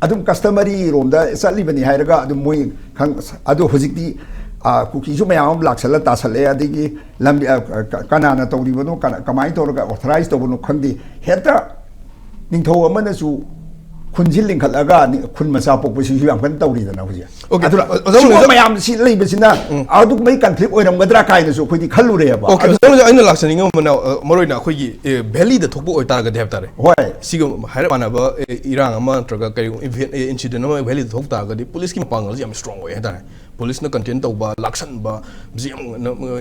ꯑꯗꯨꯝ ꯀꯁꯇꯃꯔꯤ ꯔꯣꯝꯗ ꯆꯠꯂꯤꯕꯅꯤ ꯍꯥꯏꯔꯒ ꯑꯗꯨꯝ ꯃꯣꯏ ꯈꯪ-, ꯑꯗꯣ ꯍꯧꯖꯤꯛꯇꯤ, ꯑ, ꯀꯨꯀꯤꯁꯨ ꯃꯌꯥꯝ ꯑꯃ ꯂꯥꯛꯁꯜꯂ ꯇꯥꯁꯜꯂꯛꯑꯦ, ꯑꯗꯒꯤ ꯂꯝꯕꯤ, ꯑ, ꯀ-, ꯀꯅꯥꯅ ꯇꯧꯔꯤꯕꯅꯣ, ꯀꯅꯥ-, ꯀꯃꯥꯏꯅ ꯇꯧꯔꯒ ꯑꯣꯊꯣꯔꯥꯏꯖ ꯇꯧꯕꯅꯣ ꯈꯪꯗꯦ꯫ ꯍꯦꯛꯇ ꯅꯤꯡꯊꯧ ꯑꯃꯅꯁꯨ ꯈꯨꯟꯁꯤ ꯂꯤꯡꯈꯠꯂꯒ ꯅꯤ-, ꯈꯨꯟ ꯃꯆꯥ ꯄꯣꯛꯄꯁꯤꯁꯨ ꯌꯥꯝ ꯀꯟꯅ ꯇꯧꯔꯤꯗꯅ ꯍꯧꯖꯤꯛ꯫ Okay. ꯑꯗꯨꯅ ꯑꯣꯖꯥ ꯁꯤꯒꯨꯝꯕ ꯃꯣꯏꯅ ꯃꯌꯥꯝꯁꯤ ꯂꯩꯕꯁꯤꯅ ꯑꯗꯨꯒꯨꯝꯕꯒꯤ ꯀꯟꯐ꯭ꯂꯤꯛ ꯑꯣꯏꯔꯝꯒꯗ꯭ꯔꯥ ꯀꯥꯏꯅꯁꯨ ꯑꯩꯈꯣꯏꯗꯤ ꯈꯜꯂꯨꯔꯦꯕ꯫ Okay, ꯑꯗꯨ ꯑꯣꯖꯥ, ꯑꯩꯅ ꯂꯥꯛꯆꯅꯤꯡꯉꯤꯕ ꯑꯃꯅ, ꯑ, ꯃꯔꯨꯑꯣꯏꯅ ꯑꯩꯈꯣꯏꯒꯤ, ꯑꯦ, ꯚꯦꯂꯤꯗ ꯊꯣꯛꯄ ꯑꯣꯏꯇꯥꯔꯒꯗꯤ ꯍꯥꯏꯕ ꯇꯥꯔꯦ꯫ ꯍꯣꯏ꯫ ꯁꯤꯒ ꯍꯥꯏꯔꯞ ꯃꯥꯟꯅꯕ, ꯑꯦ, ꯏꯔꯥꯡ ꯑꯃ ꯅꯠꯇ꯭ꯔꯒ ꯀꯔꯤꯒꯨꯝꯕ ꯏꯚꯦꯟ-, ꯑꯦ, ꯏꯟꯁꯤꯗꯦꯟ ꯑꯃ ꯚꯦꯂꯤꯗ ꯊꯣꯛ ꯇꯥꯔꯒꯗꯤ ꯄꯨꯂꯤꯁꯀꯤ ꯃꯄꯥꯡꯒꯜꯁꯤ ꯌꯥꯝ ꯁ꯭ꯇꯔꯣꯡ ꯑꯣꯏ ꯍꯥꯏꯇꯥꯔꯦ꯫ ꯄꯨꯂꯤꯁꯅ ꯀꯟꯇꯦꯟ ꯇꯧꯕ, ꯂꯥꯛꯁꯟꯕ, ꯁꯤ ꯌꯥꯝ,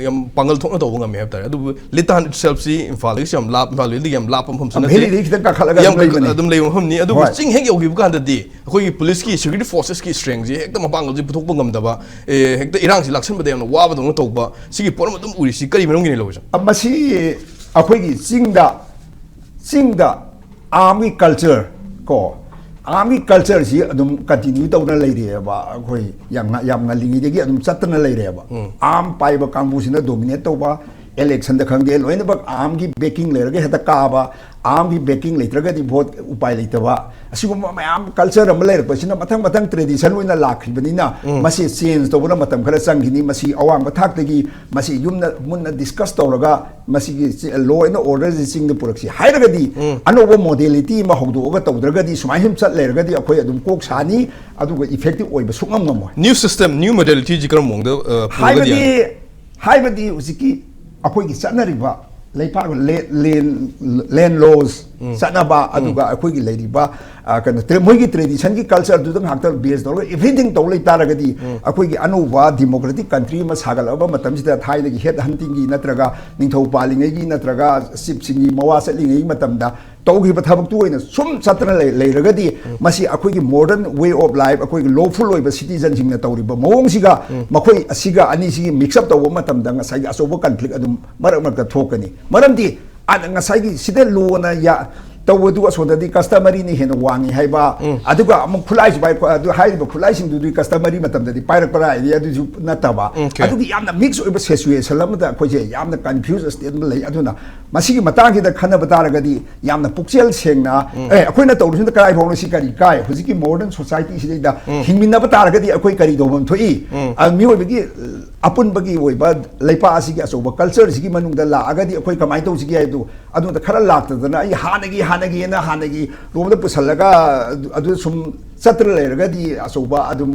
ꯌꯥꯝ ꯄꯥꯡꯒꯜ ꯊꯣꯛꯅ ꯇꯧꯕ ꯉꯝꯃꯦ ꯍꯥꯏꯕ ꯇꯥꯔꯦ꯫ ꯑꯗꯨꯕꯨ ꯂꯤꯇꯥꯟ itself ꯁꯤ ꯏꯝꯐꯥꯜꯗꯒꯤꯁꯨ ꯌꯥꯝ ꯂꯥꯞ-, ꯏꯝꯐꯥꯜ ꯚꯦꯂꯤꯗꯒꯤ ꯌꯥꯝ ꯂꯥꯞꯄ ꯃꯐꯝꯁꯨ ꯅꯠꯇꯦ꯫ ꯚꯦꯂꯤꯗꯒꯤ ꯈꯤꯇꯪ ꯀꯥꯈꯠꯂꯒ ꯌꯥꯝ ꯑꯗꯨꯝ ꯂꯩꯕꯅꯤ꯫ ꯑꯗꯨꯝ ꯂꯩꯕ ꯃꯐꯝꯅꯤ꯫ ꯑꯗꯨꯕꯨ ꯍꯣꯏ꯫ ꯆꯤꯡ ꯍꯦꯛ ꯌꯧꯈꯤꯕ ꯀꯥꯟꯗꯗꯤ ꯑꯩꯈꯣꯏꯒꯤ ꯄꯨꯂꯤꯁꯀꯤ ꯁꯦꯀ꯭ꯌꯨꯔꯤꯇꯤ ꯐꯣꯔꯁꯦꯁꯀꯤ ꯁ꯭ꯇꯔꯦꯡꯁꯤ ꯍꯦꯛꯇ ꯃꯄꯥꯡꯒꯜꯁꯤ ꯄꯨꯊꯣꯛꯄ ꯉꯝꯗꯕ, ꯑꯦ, ꯍꯦꯛꯇ ꯏꯔꯥꯡꯁꯤ ꯂꯥꯛꯁꯟꯕꯗ ꯌꯥꯝꯅ ꯋꯥꯕꯗꯧꯅ ꯇꯧꯕ, ꯁꯤꯒꯤ ꯄꯣꯠ ꯑꯃ ꯑꯗꯨꯝ ꯎꯔꯤꯁꯤ ꯀꯔꯤ ꯃꯔꯝꯒꯤꯅ ꯂꯧꯕꯁꯦ? ꯃꯁꯤ ꯑꯩꯈꯣꯏꯒꯤ ꯆꯤꯡꯗ, ꯆꯤꯡꯗ ꯑꯥꯔꯝꯒꯤ ꯀꯜꯆꯔ ꯀꯣ, ꯑꯥꯔꯝꯒꯤ ꯀꯜꯆꯔꯁꯤ ꯑꯗꯨꯝ ꯀꯟꯇꯤꯅ꯭ꯌꯨ ꯇꯧꯗꯅ ꯂꯩꯔꯤꯑꯕ꯫ ꯑꯩꯈꯣꯏ ꯌꯥꯝ ꯉ-, ꯌꯥꯝ ꯉꯜꯂꯤꯉꯩꯗꯒꯤ ꯑꯗꯨꯝ ꯆꯠꯇꯅ ꯂꯩꯔꯦꯕ꯫ ꯑꯥꯔꯝ ꯄꯥꯏꯕ ꯀꯥꯡꯕꯨꯁꯤꯅ ꯗꯣꯃꯤꯅꯦꯠ ꯇꯧꯕ, ꯏꯂꯦꯛꯁꯟꯗ ꯈꯪꯗꯦ, ꯂꯣꯏꯅꯃꯛ ꯑꯥꯔꯝꯒꯤ ꯕꯦꯀꯤꯡ ꯂꯩꯔꯒ ꯍꯦꯛꯇ ꯀꯥꯕ, ꯑꯥꯔꯝꯒꯤ ꯕꯦꯀꯤꯡ ꯂꯩꯇ꯭ꯔꯒꯗꯤ ꯚꯣꯠ ꯎꯄꯥꯏ ꯂꯩꯇꯕ, ꯑꯁꯤꯒꯨꯝꯕ ꯃꯌꯥꯝ ꯀꯜꯆꯔ ꯑꯃ ꯂꯩꯔꯛꯄꯁꯤꯅ ꯃꯊꯪ ꯃꯊꯪ ꯇ꯭ꯔꯦꯗꯤꯁꯟ ꯑꯣꯏꯅ ꯂꯥꯛꯈꯤꯕꯅꯤꯅ, ꯎꯝ꯫ ꯃꯁꯤ ꯆꯦꯟꯖ ꯇꯧꯕꯅ ꯃꯇꯝ ꯈꯔ ꯆꯪꯈꯤꯅꯤ꯫ ꯃꯁꯤ ꯑꯋꯥꯡꯕ ꯊꯥꯛꯇꯒꯤ ꯃꯁꯤ ꯌꯨꯝꯗ ꯃꯨꯟꯅ ꯗꯤꯁꯀꯁ ꯇꯧꯔꯒ ꯃꯁꯤꯒꯤ ꯂꯣ ꯑꯦꯟ ꯑꯣꯔꯗꯔꯁꯤ ꯆꯤꯡꯗ ꯄꯨꯔꯛꯁꯤ ꯍꯥꯏꯔꯒꯗꯤ, ꯎꯝ꯫ ꯑꯅꯧꯕ ꯃꯣꯗꯦꯂꯤꯇꯤ ꯑꯃ ꯍꯧꯗꯣꯛꯑꯒ ꯇꯧꯗ꯭ꯔꯒꯗꯤ, ꯁꯨꯃꯥꯏꯅ ꯁꯨꯝ ꯆꯠ ꯂꯩꯔꯒꯗꯤ ꯑꯩꯈꯣꯏ ꯑꯗꯨꯝ ꯀꯣꯛ ꯁꯥꯅꯤ, ꯑꯗꯨꯒ ꯏꯐꯦꯛꯇꯤꯞ ꯑꯣꯏꯕ ꯁꯨꯡꯉꯝ ꯉꯝꯃꯣꯏ꯫ New system, new modalityꯁꯤ ꯀꯔꯝꯕ ꯃꯑꯣꯡꯗ, ꯑ, ꯄꯨꯔꯒꯗꯤ ꯍꯥꯏꯕꯗꯤ ꯌꯥꯅꯤ? ꯍꯥꯏꯕꯗꯤ ꯍꯧꯖꯤꯛꯀꯤ ꯑꯩꯈꯣꯏꯒꯤ ꯆꯠꯅꯔꯤꯕ ꯂꯩꯄꯥꯛ ꯂꯦꯟ ꯂꯣꯁ ꯆꯠꯅꯕ, ꯑꯗꯨꯒ ꯑꯩꯈꯣꯏꯒꯤ ꯂꯩꯔꯤꯕ, ꯑ, ꯀꯩꯅꯣ, ꯇ꯭ꯔꯦ- ꯃꯣꯏꯒꯤ ꯇ꯭ꯔꯦꯗꯤꯁꯟꯒꯤ ꯀꯜꯆꯔꯗꯨꯗ ꯉꯥꯛꯇ ꯕꯦꯁ ꯇꯧꯔꯒ ꯑꯦꯚ꯭ꯔꯤꯊꯤꯡ ꯇꯧ ꯂꯩ ꯇꯥꯔꯒꯗꯤ, ꯑꯩꯈꯣꯏꯒꯤ ꯑꯅꯧꯕ ꯗꯤꯃꯣꯀ꯭ꯔꯦꯇꯤꯛ ꯀꯟꯇ꯭ꯔꯤ ꯑꯃ ꯁꯥꯒꯠꯂꯛꯄ ꯃꯇꯝꯁꯤꯗ ꯊꯥꯏꯅꯒꯤ ꯍꯦꯠ ꯍꯟꯇꯤꯡꯒꯤ ꯅꯠꯇ꯭ꯔꯒ ꯅꯤꯡꯊꯧ ꯄꯥꯜꯂꯤꯉꯩꯒꯤ ꯅꯠꯇ꯭ꯔꯒ ꯆꯤꯞꯁꯤꯡꯒꯤ ꯃꯋꯥ ꯆꯠꯂꯤꯉꯩꯒꯤ ꯃꯇꯝꯗ ꯇꯧꯈꯤꯕ ꯊꯕꯛꯇꯨ ꯑꯣꯏꯅ ꯁꯨꯝ ꯆꯠꯇꯅ ꯂꯩ- ꯂꯩꯔꯒꯗꯤ, ꯃꯁꯤ ꯑꯩꯈꯣꯏꯒꯤ ꯃꯣꯗꯔꯟ ꯋꯦ ꯑꯣꯐ ꯂꯥꯏꯐ, ꯑꯩꯈꯣꯏꯒꯤ ꯂꯣꯐꯨꯜ ꯑꯣꯏꯕ ꯁꯤꯇꯤꯖꯟꯁꯤꯡꯅ ꯇꯧꯔꯤꯕ ꯃꯑꯣꯡꯁꯤꯒ ꯃꯈꯣꯏ ꯑꯁꯤꯒ ꯑꯅꯤꯁꯤꯒꯤ ꯃꯤꯛꯁ ꯑꯞ ꯇꯧꯕ ꯃꯇꯝꯗ ꯉꯁꯥꯏꯒꯤ ꯑꯆꯧꯕ ꯀꯟꯐ꯭ꯂꯤꯛ ꯑꯗꯨꯝ ꯃꯔꯛ ꯃꯔꯛꯇ ꯊꯣꯛꯀꯅꯤ꯫ ꯃꯔꯝꯗꯤ ꯑ- ꯉꯁꯥꯏꯒꯤ ꯁꯤꯗ ꯂꯣꯅ ꯌꯥ- ꯇꯧꯕꯗꯨ ꯑꯁꯣꯝꯗꯗꯤ ꯀꯁꯇꯃꯔꯤꯅ ꯍꯦꯟꯅ ꯋꯥꯡꯉꯤ ꯍꯥꯏꯕ, ꯑꯗꯨꯒ ꯑꯃꯨꯛ ꯈꯨꯠꯂꯥꯏꯁꯨ ꯄꯥꯏ, ꯑꯗꯨ ꯍꯥꯏꯔꯤꯕ ꯈꯨꯠꯂꯥꯏꯁꯤꯡꯗꯨꯗꯤ ꯀꯁꯇꯃꯔꯤ ꯃꯇꯝꯗꯗꯤ ꯄꯥꯏꯔꯛꯄ ꯂꯥꯏꯔꯤ, ꯑꯗꯨꯁꯨ ꯅꯠꯇꯕ꯫ Okay. ꯑꯗꯨꯒꯤ ꯌꯥꯝꯅ ꯃꯤꯛꯁ ꯑꯣꯏꯕ ꯁꯤꯆꯨꯋꯦꯁꯟ ꯑꯃꯗ ꯑꯩꯈꯣꯏꯁꯦ ꯌꯥꯝꯅ ꯀꯟꯐ꯭ꯌꯨꯁ ꯁ꯭ꯇꯦꯠ ꯑꯃ ꯂꯩ꯫ ꯑꯗꯨꯅ ꯃꯁꯤꯒꯤ ꯃꯇꯥꯡꯁꯤꯗ ꯈꯟꯅꯕ ꯇꯥꯔꯒꯗꯤ ꯌꯥꯝꯅ ꯄꯨꯛꯆꯦꯜ ꯁꯦꯡꯅ, "ꯑꯦ, ꯑꯩꯈꯣꯏꯅ ꯇꯧꯔꯤꯁꯤꯅ ꯀꯗꯥꯏ ꯐꯥꯎꯅꯣ, ꯁꯤ ꯀꯔꯤ ꯀꯥꯏ? ꯍꯧꯖꯤꯛꯀꯤ ꯃꯣꯗꯔꯟ ꯁꯣꯁꯥꯏꯇꯤꯁꯤꯗꯩꯗ ꯍꯤꯡꯃꯤꯟꯅꯕ ꯇꯥꯔꯒꯗꯤ ꯑꯩꯈꯣꯏ ꯀꯔꯤ ꯇꯧꯐꯝ ꯊꯣꯛꯏ?" ꯑ, ꯃꯤꯑꯣꯏꯕꯒꯤ ꯑꯄꯨꯟꯕꯒꯤ ꯑꯣꯏꯕ ꯂꯩꯄꯥꯛ ꯑꯁꯤꯒꯤ ꯑꯆꯧꯕ ꯀꯜꯆꯔꯁꯤꯒꯤ ꯃꯅꯨꯡꯗ ꯂꯥꯛꯑꯒꯗꯤ ꯑꯩꯈꯣꯏ ꯀꯃꯥꯏꯅ ꯇꯧꯁꯤꯒꯦ ꯍꯥꯏꯕꯗꯨ, ꯑꯗꯨꯗ ꯈꯔ ꯂꯥꯛꯇꯗꯅ ꯑꯩ ꯍꯥꯟꯅꯒꯤ, ꯍꯥꯟꯅꯒꯤꯅ ꯍꯥꯟꯅꯒꯤ ꯔꯣꯝꯗ ꯄꯨꯁꯜꯂꯒ ꯑꯗꯨ, ꯑꯗꯨ ꯁꯨꯝ ꯆꯠꯇꯅ ꯂꯩꯔꯒꯗꯤ ꯑꯆꯧꯕ ꯑꯗꯨꯝ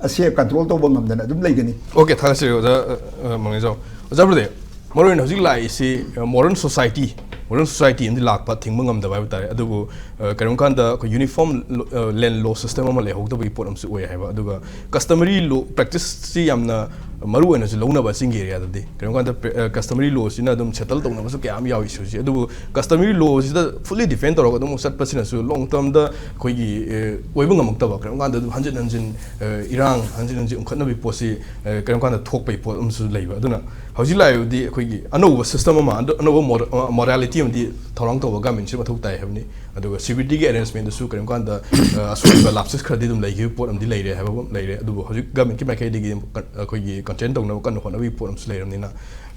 ꯑꯁꯦ ꯀꯟꯇ꯭ꯔꯣꯜ ꯇꯧꯕ ꯉꯝꯗꯅ ꯑꯗꯨꯝ ꯂꯩꯒꯅꯤ꯫ Okay, ꯊꯥꯒꯠꯆꯔꯤ ꯑꯣꯖꯥ, ꯑ, ꯑ, ꯃꯉꯩꯖꯥꯎ꯫ ꯑꯣꯖꯥ ꯕ꯭ꯔꯗꯦ, ꯃꯔꯨꯑꯣꯏꯅ ꯍꯧꯖꯤꯛ ꯂꯥꯛꯏꯁꯤ, ꯑ, ꯃꯣꯗꯔꯟ ꯁꯣꯁꯥꯏꯇꯤ, ꯃꯣꯗꯔꯟ ꯁꯣꯁꯥꯏꯇꯤ ꯑꯃꯗꯤ ꯂꯥꯛꯄ ꯊꯤꯡꯕ ꯉꯝꯗꯕ ꯍꯥꯏꯕ ꯇꯥꯔꯦ꯫ ꯑꯗꯨꯕꯨ, ꯑ, ꯀꯔꯤꯒꯨꯝꯕ ꯀꯥꯟꯗ ꯑꯩꯈꯣꯏ ꯌꯨꯅꯤꯐꯣꯔꯝ ꯂꯣ-, ꯑ, ꯂꯦꯟ ꯂꯣ ꯁꯤꯁꯇꯦꯝ ꯑꯃ ꯂꯩꯍꯧꯗꯕꯒꯤ ꯄꯣꯠ ꯑꯃꯁꯨ ꯑꯣꯏ ꯍꯥꯏꯕ꯫ ꯑꯗꯨꯒ ꯀꯁꯇꯃꯔꯤ ꯂꯣ ꯄ꯭ꯔꯦꯛꯇꯤꯁꯁꯤ ꯌꯥꯝꯅ ꯃꯔꯨ ꯑꯣꯏꯅꯁꯨ ꯂꯧꯅꯕ ꯆꯤꯡꯒꯤ ꯑꯦꯔꯤꯌꯥꯗꯗꯤ꯫ ꯀꯔꯤꯒꯨꯝꯕ ꯀꯥꯟꯗ ꯄ꯭ꯔꯦ-, ꯑ, ꯀꯁꯇꯃꯔꯤ ꯂꯣꯁꯤꯅ ꯑꯗꯨꯝ ꯁꯦꯇꯜ ꯇꯧꯅꯕꯁꯨ ꯀꯌꯥ ꯑꯃ ꯌꯥꯎꯏ ꯏꯁꯨꯁꯤ꯫ ꯑꯗꯨꯕꯨ ꯀꯁꯇꯃꯔꯤ ꯂꯣꯁꯤꯗ ꯐꯨꯜꯂꯤ ꯗꯤꯐꯦꯟ ꯇꯧꯔꯒ ꯑꯗꯨꯝ ꯆꯠꯄꯁꯤꯅꯁꯨ ꯂꯣꯡ ꯇꯔꯝꯗ ꯑꯩꯈꯣꯏꯒꯤ, ꯑ, ꯑꯣꯏꯕ ꯉꯝꯃꯛꯇꯕ, ꯀꯔꯤꯒꯨꯝꯕ ꯀꯥꯟꯗ ꯑꯗꯨꯝ ꯍꯟꯖꯤꯟ ꯍꯟꯖꯤꯟ, ꯑ, ꯏꯔꯥꯡ ꯍꯟꯖꯤꯟ ꯍꯟꯖꯤꯟ ꯎꯪꯈꯠꯅꯕꯒꯤ ꯄꯣꯠꯁꯤ, ꯑ, ꯀꯔꯤꯒꯨꯝꯕ ꯀꯥꯟꯗ ꯊꯣꯛꯄꯒꯤ ꯄꯣꯠ ꯑꯃꯁꯨ ꯂꯩꯕ꯫ ꯑꯗꯨꯅ ꯍꯧꯖꯤꯛ ꯂꯥꯛꯏꯕꯗꯤ ꯑꯩꯈꯣꯏꯒꯤ ꯑꯅꯧꯕ ꯁꯤꯁꯇꯦꯝ ꯑꯃ, ꯑꯅꯧ-, ꯑꯅꯧꯕ ꯃꯣꯔ-, ꯑ, ꯃꯣꯔꯥꯂꯤꯇꯤ ꯑꯃꯗꯤ ꯊꯧꯔꯥꯡ ꯇꯧꯕ ꯒꯃꯦꯟꯁꯤ ꯃꯊꯧ ꯇꯥꯏ ꯍꯥꯏꯕꯅꯤ꯫ ꯑꯗꯨꯒ ꯁꯦꯀ꯭ꯌꯨꯔꯤꯇꯤꯒꯤ ꯑꯦꯔꯦꯟꯖꯃꯦꯟꯗꯁꯨ ꯀꯔꯤꯒꯨꯝꯕ ꯀꯥꯟꯗ ꯑ, ꯑꯁꯣꯏꯕ ꯂꯥꯞꯁꯦꯁ ꯈꯔꯗꯤ ꯑꯗꯨꯝ ꯂꯩꯈꯤꯕ ꯄꯣꯠ ꯑꯃꯗꯤ ꯂꯩꯔꯦ ꯍꯥꯏꯕ ꯑꯃ ꯂꯩꯔꯦ꯫ ꯑꯗꯨꯕꯨ ꯍꯧꯖꯤꯛ ꯒꯃꯦꯟꯒꯤ ꯃꯥꯏꯀꯩꯗꯒꯤ ꯑꯩꯈꯣꯏꯒꯤ ꯀꯟꯇꯦꯟ ꯇꯧꯅꯕ ꯀꯟꯅ ꯍꯣꯠꯅꯕꯒꯤ ꯄꯣꯠ ꯑꯃꯁꯨ ꯂꯩꯔꯕꯅꯤꯅ,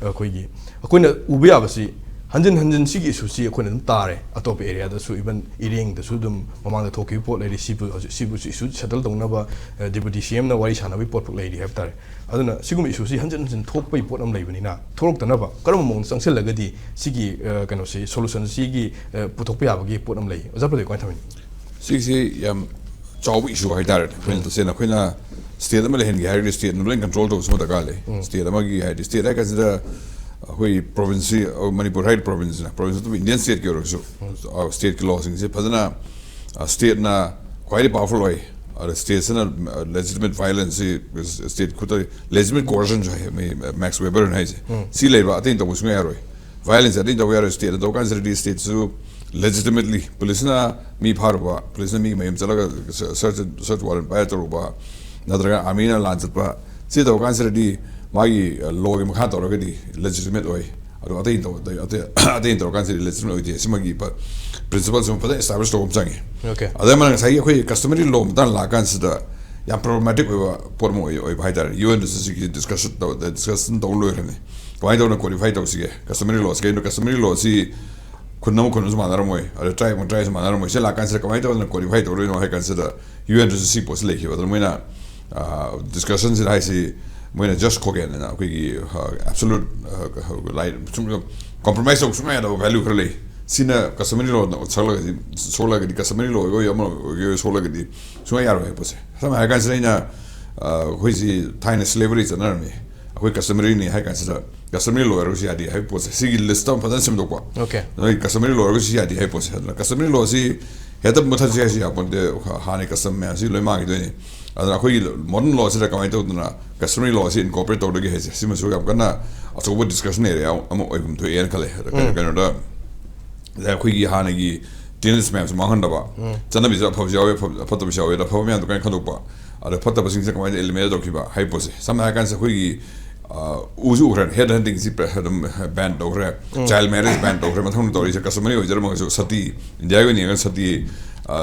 ꯑꯩꯈꯣꯏꯒꯤ ꯑꯩꯈꯣꯏꯅ ꯎꯕ ꯌꯥꯕꯁꯤ ꯍꯟꯖꯤꯟ ꯍꯟꯖꯤꯟ ꯁꯤꯒꯤ ꯏꯁꯨꯁꯤ ꯑꯩꯈꯣꯏꯅ ꯑꯗꯨꯝ ꯇꯥꯔꯦ꯫ ꯑꯇꯣꯞꯄ ꯑꯦꯔꯤꯌꯥꯗꯁꯨ, ꯏꯚꯟ ꯏꯔꯦꯡꯗꯁꯨ ꯑꯗꯨꯝ ꯃꯃꯥꯡꯗ ꯊꯣꯛꯈꯤꯕ ꯄꯣꯠ ꯂꯩꯔꯤ꯫ ꯁꯤꯕꯨ ꯍꯧꯖꯤꯛ ꯁꯤꯕꯨ ꯏꯁꯨ ꯁꯦꯇꯜ ꯇꯧꯅꯕ ꯗꯦꯄꯨꯇꯤ ꯁꯤ ꯑꯦꯝꯅ ꯋꯥꯔꯤ ꯁꯥꯟꯅꯕꯒꯤ ꯄꯣꯠꯐꯥꯎ ꯂꯩꯔꯤ ꯍꯥꯏꯕ ꯇꯥꯔꯦ꯫ ꯑꯗꯨꯅ ꯁꯤꯒꯨꯝꯕ ꯏꯁꯨꯁꯤ ꯍꯟꯖꯤꯟ ꯍꯟꯖꯤꯟ ꯊꯣꯛꯄꯒꯤ ꯄꯣꯠ ꯑꯃ ꯂꯩꯕꯅꯤꯅ, ꯊꯣꯛꯂꯛꯇꯅꯕ ꯀꯔꯝꯕ ꯃꯑꯣꯡꯗ ꯆꯪꯁꯤꯜꯂꯒꯗꯤ ꯁꯤꯒꯤ ꯑ, ꯀꯩꯅꯣꯁꯤ, ꯁꯣꯂꯨꯁꯟꯁꯤꯒꯤ ꯑ, ꯄꯨꯊꯣꯛꯄ ꯌꯥꯕꯒꯤ ꯄꯣꯠ ꯑꯃ ꯂꯩ? ꯑꯣꯖꯥ ꯄ꯭ꯔꯗꯤꯞ, ꯀꯃꯥꯏꯅ ꯊꯝꯕꯤꯅꯤ? ꯁꯤꯁꯤ ꯌꯥꯝ ꯆꯥꯎꯕ ꯏꯁꯨ ꯍꯥꯏꯇꯥꯔꯦꯅꯦ꯫ ꯑꯩꯈꯣꯏꯅ ꯇꯁꯦꯡꯅ ꯑꯩꯈꯣꯏꯅ ꯁ꯭ꯇꯦꯠ ꯑꯃ ꯂꯩꯍꯟꯒꯦ ꯍꯥꯏꯔꯒꯗꯤ ꯁ꯭ꯇꯦꯠꯅ ꯂꯣꯏꯅ ꯀꯟꯇ꯭ꯔꯣꯜ ꯇꯧꯕꯁꯨ ꯑꯃ ꯗꯔꯀꯥꯔ ꯂꯩ꯫ ꯁ꯭ꯇꯦꯠ ꯑꯃꯒꯤ ꯍꯥꯏꯗꯤ ꯁ꯭ꯇꯦꯠ ꯍꯥꯏ ꯀꯥꯟꯁꯤꯗ ꯑꯩꯈꯣꯏ ꯄ꯭ꯔꯣꯚꯤꯟꯁꯁꯤ, ꯃꯅꯤꯄꯨꯔ ꯍꯥꯏꯔꯤꯕ ꯄ꯭ꯔꯣꯚꯤꯟꯁꯁꯤꯅ, ꯄ꯭ꯔꯣꯚꯤꯟꯁ ꯑꯗꯨꯕꯨ ꯏꯟꯗꯤꯌꯟ ꯁ꯭ꯇꯦꯠꯀꯤ ꯑꯣꯏꯔꯒꯁꯨ ꯁ꯭ꯇꯦꯠꯀꯤ ꯂꯣꯁꯤꯡꯁꯦ ꯐꯖꯅ ꯁ꯭ꯇꯦꯠꯅ ꯈ꯭ꯋꯥꯏꯗꯒꯤ ꯄꯥꯋꯔꯐꯨꯜ ꯑꯣꯏ꯫ ꯑꯗ ꯁ꯭ꯇꯦꯠꯁꯤꯅ ꯂꯦꯖꯤꯇꯤꯃꯦꯠ ꯚꯥꯏꯑꯣꯂꯦꯟꯁꯁꯤ, ꯁ꯭ꯇꯦꯠ ꯈꯨꯠꯇ ꯂꯦꯖꯤꯇꯤꯃꯦꯠ ꯀꯣꯑꯔꯁꯟꯁꯨ ꯍꯥꯏ, ꯃꯤ ꯃꯦꯛꯁ ꯋꯦꯕꯔꯅ ꯍꯥꯏꯁꯦ, ꯁꯤ ꯂꯩꯕ ꯑꯇꯩ ꯇꯧꯕ ꯁꯨꯡꯌꯥ ꯌꯥꯔꯣꯏ꯫ ꯚꯥꯏꯑꯣꯂꯦꯟꯁ ꯑꯇꯩ ꯇꯧꯕ ꯌꯥꯔꯣꯏ꯫ ꯁ꯭ꯇꯦꯠꯅ ꯇꯧꯕ ꯀꯥꯟꯁꯤꯗꯗꯤ ꯁ꯭ꯇꯦꯠꯁꯨ ꯂꯦꯖꯤꯇꯤꯃꯦꯠꯂꯤ ꯄꯨꯂꯤꯁꯅ ꯃꯤ ꯐꯥꯔꯨꯕ, ꯄꯨꯂꯤꯁꯅ ꯃꯤꯒꯤ ꯃꯌꯨꯝ ꯆꯠꯂꯒ ꯁꯔꯆ ꯁꯔꯆ ꯋꯥꯔꯦꯟ ꯄꯥꯏꯔ ꯇꯧꯔꯨꯕ, ꯅꯠꯇ꯭ꯔꯒ ꯑꯥꯔꯃꯤꯅ ꯂꯥꯟ ꯆꯠꯄ, ꯁꯤ ꯇꯧꯕ ꯀꯥꯟꯁꯤꯗꯗꯤ ꯃꯥꯒꯤ ꯂꯣꯒꯤ ꯃꯈꯥ ꯇꯧꯔꯒꯗꯤ ꯂꯦꯖꯤꯇꯤꯃꯦꯠ ꯑꯣꯏ꯫ ꯑꯗꯣ ꯑꯇꯩ ꯇꯧ-, ꯑꯇꯩ, ꯑꯇꯩ ꯇꯧꯔ ꯀꯥꯟꯁꯤꯗꯤ ꯂꯦꯖꯤꯇꯤꯃꯦꯠ ꯑꯣꯏꯗꯦ꯫ ꯁꯤꯃꯒꯤ ꯄ꯭ꯔꯤꯟꯁꯤꯄꯜꯁꯤꯃ ꯐꯖꯅ ꯑꯦꯁꯇꯥꯕ꯭ꯂꯤꯁ ꯇꯧꯕ ꯑꯃ ꯆꯪꯉꯤ꯫ Okay. ꯑꯗꯩ ꯑꯃꯅ ꯉꯁꯥꯏꯒꯤ ꯑꯩꯈꯣꯏ ꯀꯁꯇꯃꯔꯤ ꯂꯣ ꯃꯇꯥꯡ ꯂꯥꯛꯑꯀꯥꯟꯁꯤꯗ ꯌꯥꯝ ꯄ꯭ꯔꯣꯕ꯭ꯂꯦꯃꯦꯇꯤꯛ ꯑꯣꯏꯕ ꯄꯣꯠ ꯑꯃ ꯑꯣꯏ-, ꯑꯣꯏꯕ ꯍꯥꯏꯇꯥꯔꯦ꯫ ꯌꯨ ꯑꯦꯟ ꯗꯤꯁꯀꯁꯟ ꯇꯧ-, ꯗꯤꯁꯀꯁꯟ ꯇꯧ ꯂꯣꯏꯈ꯭ꯔꯕꯅꯤ꯫ ꯀꯃꯥꯏꯅ ꯇꯧꯅ ꯀꯣꯗꯤꯐꯥꯏ ꯇꯧꯁꯤꯒꯦ? ꯀꯁꯇꯃꯔꯤ ꯂꯣꯁꯤ ꯀꯩꯅꯣ? ꯀꯁꯇꯃꯔꯤ ꯂꯣꯁꯤ ꯈꯨꯟ ꯑꯃ ꯈꯨꯟ ꯑꯃꯁꯨ ꯃꯥꯟꯅꯔꯝꯃꯣꯏ, ꯑꯗ ꯇ꯭ꯔꯥꯏꯕ ꯑꯃ ꯇ꯭ꯔꯥꯏꯕꯁꯨ ꯃꯥꯟꯅꯔꯝꯃꯣꯏ꯫ ꯁꯤ ꯂꯥꯛꯀꯥꯟꯁꯤꯗ ꯀꯃꯥꯏꯅ ꯇꯧꯗꯅ ꯀꯣꯗꯤꯐꯥꯏ ꯇꯧꯗꯣꯏꯅꯣ ꯍꯥꯏ ꯀꯥꯟꯁꯤꯗ ꯌꯨ ꯑꯦꯟꯗꯁꯨ ꯁꯤ ꯄꯣꯠꯁꯤ ꯂꯩꯈꯤꯕ꯫ ꯑꯗꯨꯅ ꯃꯣꯏꯅ, ꯑ, ꯗꯤꯁꯀꯁꯟꯁꯤꯗ ꯍꯥꯏꯁꯤ, ꯃꯣꯏꯅ ꯖꯁ ꯈꯣꯒꯦꯟ ꯑꯅ ꯑꯩꯈꯣꯏꯒꯤ, ꯑ, ꯑꯦꯕꯁꯣꯂꯨꯠ, ꯑ, ꯂꯥꯏ-, ꯁꯨꯝ ꯀꯝꯄ꯭ꯔꯣꯃꯥꯏꯁ ꯇꯧꯕ ꯁꯨꯡꯌꯥ ꯌꯥꯗꯕ ꯚꯦꯂ꯭ꯌꯨ ꯈꯔ ꯂꯩ꯫ ꯁꯤꯅ ꯀꯁꯇꯃꯔꯤ ꯂꯣꯗ ꯁꯣꯛꯂꯒꯗꯤ, ꯁꯣꯛꯂꯒꯗꯤ ꯀꯁꯇꯃꯔꯤ ꯂꯣ ꯑꯣꯏꯒꯦꯔꯥ ꯑꯃ ꯑꯣꯏꯒꯦꯔꯥ ꯁꯣꯛꯂꯒꯗꯤ ꯁꯨꯡꯌꯥ ꯌꯥꯔꯣꯏ ꯍꯥꯏꯕ ꯄꯣꯠꯁꯦ꯫ ꯁꯝꯅ ꯍꯥꯏꯔ ꯀꯥꯟꯁꯤꯗ ꯑꯩꯅ, ꯑ, ꯑꯩꯈꯣꯏꯁꯤ ꯊꯥꯏꯅ ꯁ꯭ꯂꯦꯕꯔꯤ ꯆꯠꯅꯔꯝꯃꯤ, ꯑꯩꯈꯣꯏ ꯀꯁꯇꯃꯔꯤꯅꯤ ꯍꯥꯏ ꯀꯥꯟꯁꯤꯗ ꯀꯁꯇꯃꯔꯤ ꯂꯣ ꯍꯥꯏꯔꯒꯁꯨ ꯌꯥꯗꯦ ꯍꯥꯏꯕ ꯄꯣꯠꯁꯦ꯫ ꯁꯤꯒꯤ ꯂꯤꯁꯇ ꯑꯃ ꯐꯖꯅ ꯁꯦꯝꯗꯣꯛꯄ꯫ Okay. ꯅꯣꯏ ꯀꯁꯇꯃꯔꯤ ꯂꯣ ꯍꯥꯏꯔꯒꯁꯨ ꯌꯥꯗꯦ ꯍꯥꯏꯕ ꯄꯣꯠꯁꯦ꯫ ꯑꯗꯨꯅ ꯀꯁꯇꯃꯔꯤ ꯂꯣꯁꯤ ꯍꯦꯛꯇ ꯃꯨꯠꯊꯠꯁꯤ ꯍꯥꯏꯁꯨ ꯌꯥꯄꯣꯟꯇꯦ, ꯍꯥꯟꯅꯒꯤ ꯀꯁꯇꯝ ꯃꯌꯥꯝꯁꯤ ꯂꯣꯏ ꯃꯥꯡꯈꯤꯗꯣꯏꯅꯤ꯫ ꯑꯗꯨꯅ ꯑꯩꯈꯣꯏꯒꯤ ꯃꯣꯗꯔꯟ ꯂꯣꯁꯤꯗ ꯀꯃꯥꯏꯅ ꯇꯧꯗꯅ ꯀꯁꯇꯃꯔꯤ ꯂꯣꯁꯤ ꯏꯟꯀꯣꯔꯄꯣꯔꯦꯠ ꯇꯧꯗꯒꯦ ꯍꯥꯏꯁꯦ, ꯁꯤꯃꯁꯨ ꯌꯥꯝ ꯀꯟꯅ ꯑꯆꯧꯕ ꯗꯤꯁꯀꯁꯟ ꯑꯦꯔꯤꯌꯥ ꯑꯃ ꯑꯣꯏꯐꯝ ꯊꯣꯛꯑꯦꯅ ꯈꯜꯂꯦ꯫ ꯑꯗ ꯀꯩꯅꯣ-, ꯀꯩꯅꯣꯗ, ꯑꯗ ꯑꯩꯈꯣꯏꯒꯤ ꯍꯥꯟꯅꯒꯤ ꯇꯦꯅꯦꯟꯁ ꯃꯌꯥꯝꯁꯨ ꯃꯥꯡꯍꯟꯗꯕ, ꯆꯠꯅꯕꯤꯁꯨ ꯑꯐꯕꯁꯨ ꯌꯥꯎꯋꯤ, ꯑꯐ-, ꯐꯠꯇꯕꯁꯨ ꯌꯥꯎꯋꯤ꯫ ꯑꯗ ꯑꯐꯕ ꯃꯌꯥꯝꯗꯣ ꯀꯃꯥꯏꯅ ꯈꯟꯗꯣꯛꯄ, ꯑꯗ ꯐꯠꯇꯕꯁꯤꯡꯁꯤꯅ ꯀꯃꯥꯏꯅ ꯏꯂꯤꯃꯤꯅꯦꯠ ꯇꯧꯈꯤꯕ ꯍꯥꯏꯕ ꯄꯣꯠꯁꯦ꯫ ꯁꯝꯅ ꯍꯥꯏꯔ ꯀꯥꯟꯁꯤꯗ ꯑꯩꯈꯣꯏꯒꯤ ꯎꯁꯨ ꯎꯈ꯭ꯔꯦ, ꯍꯦꯠ ꯍꯟꯇꯤꯡꯁꯤ ꯑꯗꯨꯝ ꯕꯦꯟ ꯇꯧꯈ꯭ꯔꯦ, ꯆꯥꯏꯜ ꯃꯦꯔꯦꯖ ꯕꯦꯟ ꯇꯧꯈ꯭ꯔꯦ, ꯃꯊꯪ ꯇꯧꯔꯤꯁꯦ ꯀꯁꯇꯃꯔꯤ ꯑꯣꯏꯖꯔꯝꯃꯒꯁꯨ ꯁꯇꯤ, ꯏꯟꯗꯤꯌꯥꯒꯤ ꯑꯣꯏꯅ ꯌꯦꯡꯉꯒ ꯁꯇꯤ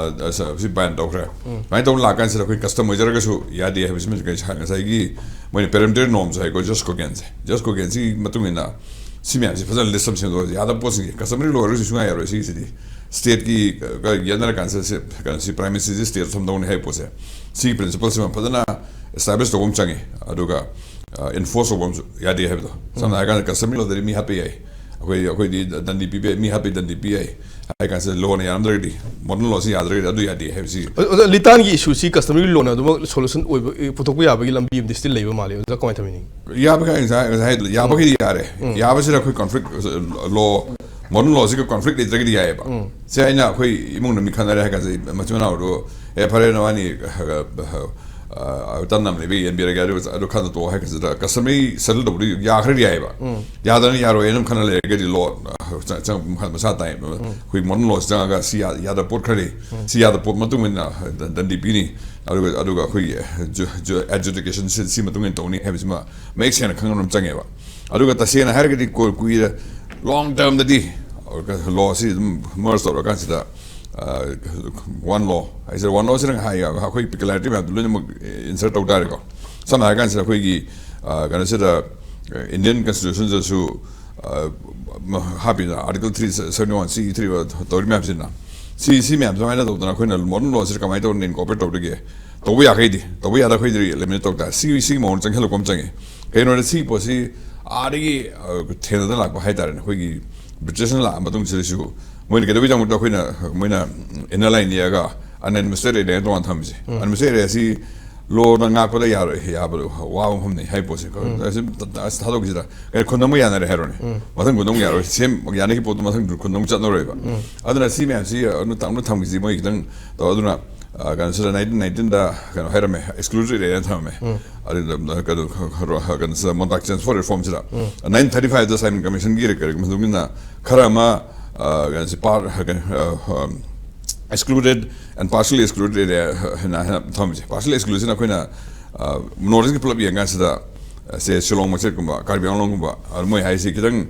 ꯁꯤ ꯕꯦꯟ ꯇꯧꯈ꯭ꯔꯦ꯫ ꯑꯗꯨꯃꯥꯏꯅ ꯇꯧꯕ ꯂꯥꯛꯀꯥꯟꯁꯤꯗ ꯑꯩꯈꯣꯏ ꯀꯁꯇꯝ ꯑꯣꯏꯖꯔꯒꯁꯨ ꯌꯥꯗꯦ ꯍꯥꯏꯕꯁꯤꯃ ꯉꯁꯥꯏꯒꯤ ꯃꯣꯏꯅ ꯄꯦꯔꯦꯟꯇꯦꯜ ꯅꯣꯔꯝꯁ ꯍꯥꯏꯀꯣ, ꯖꯁ ꯀꯣꯒꯦꯟꯁꯦ, ꯖꯁ ꯀꯣꯒꯦꯟꯁꯤꯒꯤ ꯃꯇꯨꯡ ꯏꯟꯅ ꯁꯤ ꯃꯌꯥꯝꯁꯤ ꯐꯖꯅ ꯂꯤꯁ ꯑꯃ ꯁꯦꯝꯗꯣꯛꯑꯒ ꯌꯥꯗꯕ ꯄꯣꯠꯁꯤꯡꯁꯦ ꯀꯁꯇꯃꯔꯤ ꯂꯣ ꯑꯣꯏꯔꯒꯁꯨ ꯁꯨꯡꯌꯥ ꯌꯥꯔꯣꯏ꯫ ꯁꯤꯒꯤꯁꯤꯗꯤ ꯁ꯭ꯇꯦꯠꯀꯤ ꯌꯦꯠꯅꯔꯀꯥꯟꯁꯤꯗ ꯀꯩꯅꯣꯁꯤ ꯄ꯭ꯔꯥꯏꯝ ꯃꯤꯅꯤꯁꯇꯔꯁꯤ ꯁ꯭ꯇꯦꯠ ꯊꯝꯗꯧꯅꯤ ꯍꯥꯏꯕ ꯄꯣꯠꯁꯦ, ꯁꯤꯒꯤ ꯄ꯭ꯔꯤꯟꯁꯤꯄꯜꯁꯤꯃ ꯐꯖꯅ ꯑꯦꯁꯇꯥꯕ꯭ꯂꯤꯁ ꯇꯧꯕ ꯑꯃ ꯆꯪꯉꯤ꯫ ꯑꯗꯨꯒ ꯏꯟꯐꯣꯔꯁ ꯇꯧꯕ ꯑꯃꯁꯨ ꯌꯥꯗꯦ ꯍꯥꯏꯕꯗꯣ꯫ ꯁꯝꯅ ꯍꯥꯏꯔꯀꯥꯟꯗ ꯀꯁꯇꯃꯔꯤ ꯂꯣꯗꯗꯤ ꯃꯤ ꯍꯥꯠꯄ ꯌꯥꯏ, ꯑꯩꯈꯣꯏ ꯑꯩꯈꯣꯏꯗꯤ ꯗꯟꯗꯤ ꯄꯤꯕ ꯌꯥꯏ, ꯃꯤ ꯍꯥꯠꯄꯩ ꯗꯟꯗꯤ ꯄꯤ ꯌꯥꯏ꯫ ꯍꯥꯏ ꯀꯥꯟꯁꯤꯗ ꯂꯣꯅ ꯌꯥꯔꯝꯗ꯭ꯔꯒꯗꯤ, ꯃꯣꯗꯔꯟ ꯂꯣꯁꯤ ꯌꯥꯗ꯭ꯔꯒꯗꯤ ꯑꯗꯨ ꯌꯥꯗꯦ ꯍꯥꯏꯕꯁꯤ꯫ ꯑꯣꯖꯥ, ꯂꯤꯇꯥꯟꯒꯤ ꯏꯁꯨꯁꯤ ꯀꯁꯇꯃꯔꯤ ꯂꯣꯅ ꯑꯗꯨꯃꯛ ꯁꯣꯂꯨꯁꯟ ꯑꯣꯏꯕ, ꯑꯦ, ꯄꯨꯊꯣꯛꯄ ꯌꯥꯕꯒꯤ ꯂꯝꯕꯤ ꯑꯃꯗꯤ ꯁ꯭ꯇꯤꯜ ꯂꯩꯕ ꯃꯥꯜꯂꯦ꯫ ꯑꯣꯖꯥ, ꯀꯃꯥꯏꯅ ꯇꯧꯕꯤꯅꯤꯡ? ꯌꯥꯕ ꯀꯥꯏ ꯉꯁꯥꯏ ꯉꯁꯥꯏ ꯍꯥꯏꯗꯣ, ꯌꯥꯕꯈꯩꯗꯤ ꯌꯥꯔꯦ꯫ ꯌꯥꯕꯁꯤꯗ ꯑꯩꯈꯣꯏ ꯀꯟꯐ꯭ꯂꯤꯛ ꯂꯣ, ꯃꯣꯗꯔꯟ ꯂꯣꯁꯤꯒ ꯀꯟꯐ꯭ꯂꯤꯛ ꯂꯩꯇ꯭ꯔꯒꯗꯤ ꯌꯥꯏꯑꯕ꯫ ꯁꯦ ꯑꯩꯅ ꯑꯩꯈꯣꯏ ꯏꯃꯨꯡꯗ ꯃꯤ ꯈꯟꯅꯔꯦ ꯍꯥꯏ ꯀꯥꯟꯁꯤꯗ ꯃꯆꯤꯟ ꯃꯅꯥꯎꯗꯣ, "ꯑꯦ, ꯐꯔꯦ, ꯅꯕꯥꯅꯤ ꯇꯟꯅ ꯑꯃ ꯂꯩꯕ ꯌꯦꯟꯕꯤꯔꯒꯦ, ꯑꯗꯨ ꯑꯗꯨ ꯈꯟꯅ ꯇꯣꯛꯑꯣ" ꯍꯥꯏ ꯀꯥꯟꯁꯤꯗ ꯀꯁꯇꯃꯔꯤ ꯁꯦꯇꯜ ꯇꯧꯕꯗꯤ ꯌꯥꯈ꯭ꯔꯗꯤ ꯌꯥꯏꯑꯕ꯫ ꯌꯥꯗꯅ ꯌꯥꯔꯣꯏ ꯑꯗꯨꯝ ꯈꯟꯅ ꯂꯩꯔꯒꯗꯤ ꯂꯣ ꯆꯪ ꯃꯁꯥ ꯇꯥꯏ꯫ ꯑꯩꯈꯣꯏ ꯃꯣꯗꯔꯟ ꯂꯣꯁꯤ ꯆꯪꯉꯒ ꯁꯤ ꯌꯥ- ꯌꯥꯗꯕ ꯄꯣꯠ ꯈꯔ ꯂꯩ, ꯁꯤ ꯌꯥꯗꯕ ꯄꯣꯠ ꯃꯇꯨꯡ ꯏꯟꯅ ꯗꯟꯗꯤ ꯄꯤꯅꯤ꯫ ꯑꯗꯨꯒ ꯑꯗꯨꯒ ꯑꯩꯈꯣꯏꯒꯤ ꯑꯦꯖꯨꯗꯤꯀꯦꯁꯟ ꯁꯤ ꯃꯇꯨꯡ ꯏꯟꯅ ꯇꯧꯅꯤ ꯍꯥꯏꯕꯁꯤꯃ ꯃꯌꯦꯛ ꯁꯦꯡꯅ ꯈꯪꯕ ꯑꯃ ꯆꯪꯉꯦꯕ꯫ ꯑꯗꯨꯒ ꯇꯁꯦꯡꯅ ꯍꯥꯏꯔꯒꯗꯤ ꯀꯨꯏ- ꯀꯨꯏꯔ ꯂꯣꯡ ꯇꯔꯝꯗꯗꯤ ꯂꯣꯁꯤ ꯑꯗꯨꯝ ꯃꯔꯖ ꯇꯧꯔꯀꯥꯟꯁꯤꯗ ꯋꯥꯟ ꯂꯣ ꯍꯥꯏꯁꯤꯗ, ꯋꯥꯟ ꯂꯣꯁꯤꯅ ꯍꯥꯏ ꯑꯩꯈꯣꯏ ꯄꯤꯀꯨꯂꯥꯔꯤꯇꯤ ꯃꯌꯥꯝꯗꯣ ꯂꯣꯏꯅꯃꯛ ꯏꯟꯁꯔꯠ ꯇꯧ ꯇꯥꯔꯦꯀꯣ꯫ ꯁꯝꯅ ꯍꯥꯏꯔ ꯀꯥꯟꯁꯤꯗ ꯑꯩꯈꯣꯏꯒꯤ ꯀꯩꯅꯣꯁꯤꯗ ꯏꯟꯗꯤꯌꯟ ꯀꯟꯁꯇꯤꯇ꯭ꯌꯨꯁꯟꯗꯁꯨ ꯍꯥꯞꯄꯤꯗꯅ article three seventy one C three ꯇꯧꯔꯤ ꯃꯌꯥꯝꯁꯤꯅ, ꯁꯤ ꯁꯤ ꯃꯌꯥꯝ ꯁꯨꯃꯥꯏꯅ ꯇꯧꯗꯅ ꯑꯩꯈꯣꯏꯅ ꯃꯣꯗꯔꯟ ꯂꯣꯁꯤꯗ ꯀꯃꯥꯏꯅ ꯇꯧꯗꯅ ꯏꯟꯀꯣꯔꯄꯔꯦꯠ ꯇꯧꯗꯒꯦ? ꯇꯧꯕ ꯌꯥꯈꯩꯗꯤ, ꯇꯧꯕ ꯌꯥꯗ ꯑꯩꯈꯣꯏꯗꯤ ꯂꯤꯃꯤꯠ ꯇꯧ ꯇꯥꯔꯦ꯫ ꯁꯤꯒꯤ ꯁꯤꯒꯤ ꯃꯑꯣꯡꯗ ꯆꯪꯁꯤꯜꯂꯛꯄ ꯑꯃ ꯆꯪꯉꯤ꯫ ꯀꯩꯅꯣꯗ ꯁꯤꯒꯤ ꯄꯣꯠꯁꯤ ꯑꯥꯗꯒꯤ ꯊꯦꯡꯅꯗ ꯂꯥꯛꯄ ꯍꯥꯏ ꯇꯥꯔꯦꯅꯦ꯫ ꯑꯩꯈꯣꯏꯒꯤ ꯕ꯭ꯔꯤꯇꯤꯁꯅ ꯂꯥꯛꯑ ꯃꯇꯨꯡꯁꯤꯗꯁꯨ ꯃꯣꯏꯅ ꯀꯩꯗꯧꯕꯩ ꯆꯪꯕꯗ ꯑꯩꯈꯣꯏꯅ ꯃꯣꯏꯅ ꯏꯟꯅꯔ ꯂꯥꯏꯟ ꯌꯦꯛꯑꯒ ꯑꯟꯑꯦꯗꯃꯤꯅꯤꯁꯇ꯭ꯔꯦꯠ ꯑꯦꯔꯤꯌꯥ ꯇꯣꯉꯥꯟ ꯊꯝꯃꯤꯁꯦ꯫ ꯑꯟꯑꯦꯗꯃꯤꯅꯤꯁꯇ꯭ꯔꯦꯠ ꯑꯦꯔꯤꯌꯥꯁꯤ ꯂꯣꯅ ꯉꯥꯛꯄꯗ ꯌꯥꯔꯣꯏ, ꯌꯥꯕ ꯋꯥꯕ ꯃꯐꯝꯅꯤ ꯍꯥꯏ ꯄꯣꯠꯁꯦ꯫ ꯑꯁꯤ ꯊꯥꯗꯣꯛꯈꯤꯁꯤꯗ ꯀꯩꯅꯣ ꯈꯨꯟ ꯑꯃ ꯌꯥꯅꯔꯦ ꯍꯥꯏꯔꯣꯅꯦ, ꯃꯊꯪ ꯈꯨꯟ ꯑꯃ ꯌꯥꯔꯣꯏ, ꯁꯦꯝ ꯌꯥꯅꯈꯤ ꯄꯣꯠꯇꯣ ꯃꯊꯪ ꯈꯨꯟ ꯑꯃ ꯆꯠꯅꯔꯣꯏꯕ꯫ ꯑꯗꯨꯅ ꯁꯤ ꯃꯌꯥꯝꯁꯤ ꯑꯗꯨ ꯇꯥꯛꯅ ꯊꯝꯈꯤꯁꯤ ꯃꯣꯏ ꯈꯤꯇꯪ ꯇꯧ꯫ ꯑꯗꯨꯅ ꯀꯩꯅꯣꯁꯤꯗ ꯅꯥꯏꯟꯇꯤꯟ ꯅꯥꯏꯟꯇꯤꯟꯗ ꯀꯩꯅꯣ ꯍꯥꯏꯔꯝꯃꯦ, ꯑꯦꯛꯁꯀ꯭ꯂꯨꯗꯦꯗ ꯑꯦꯔꯤꯌꯥ ꯊꯝꯃꯝꯃꯦ꯫ ꯑꯗꯨꯗ ꯀꯩꯅꯣ ꯀꯩꯅꯣꯁꯤꯗ ꯃꯣꯟꯇꯥꯛ ꯆꯦꯟꯖ ꯐꯣꯔ ꯔꯤꯐꯣꯔꯝꯁꯤꯗ ꯅꯥꯏꯟꯇꯤꯟ ꯊꯥꯔꯇꯤ ꯐꯥꯏꯚꯇ ꯁꯥꯏꯃꯟ ꯀꯃꯤꯁꯟꯒꯤ ꯃꯇꯨꯡ ꯏꯟꯅ ꯈꯔ ꯑꯃ ꯀꯩꯅꯣꯁꯤ excluded and partially excluded area ꯍꯥꯏꯅ ꯍꯥꯏꯅ ꯊꯝꯃꯤꯁꯦ꯫ Partially exclusion ꯑꯩꯈꯣꯏꯅ ꯅꯣꯔꯠ ꯏꯁꯀꯤ ꯄꯨꯂꯞ ꯌꯦꯡ ꯀꯥꯟꯁꯤꯗ ꯁꯦ ꯁꯤꯂꯣꯡ ꯃꯆꯦꯠꯀꯨꯝꯕ, ꯀꯥꯔꯕꯤ ꯑꯪꯂꯣꯡꯒꯨꯝꯕ, ꯑꯗꯨ ꯃꯣꯏ ꯍꯥꯏꯁꯤ ꯈꯤꯇꯪ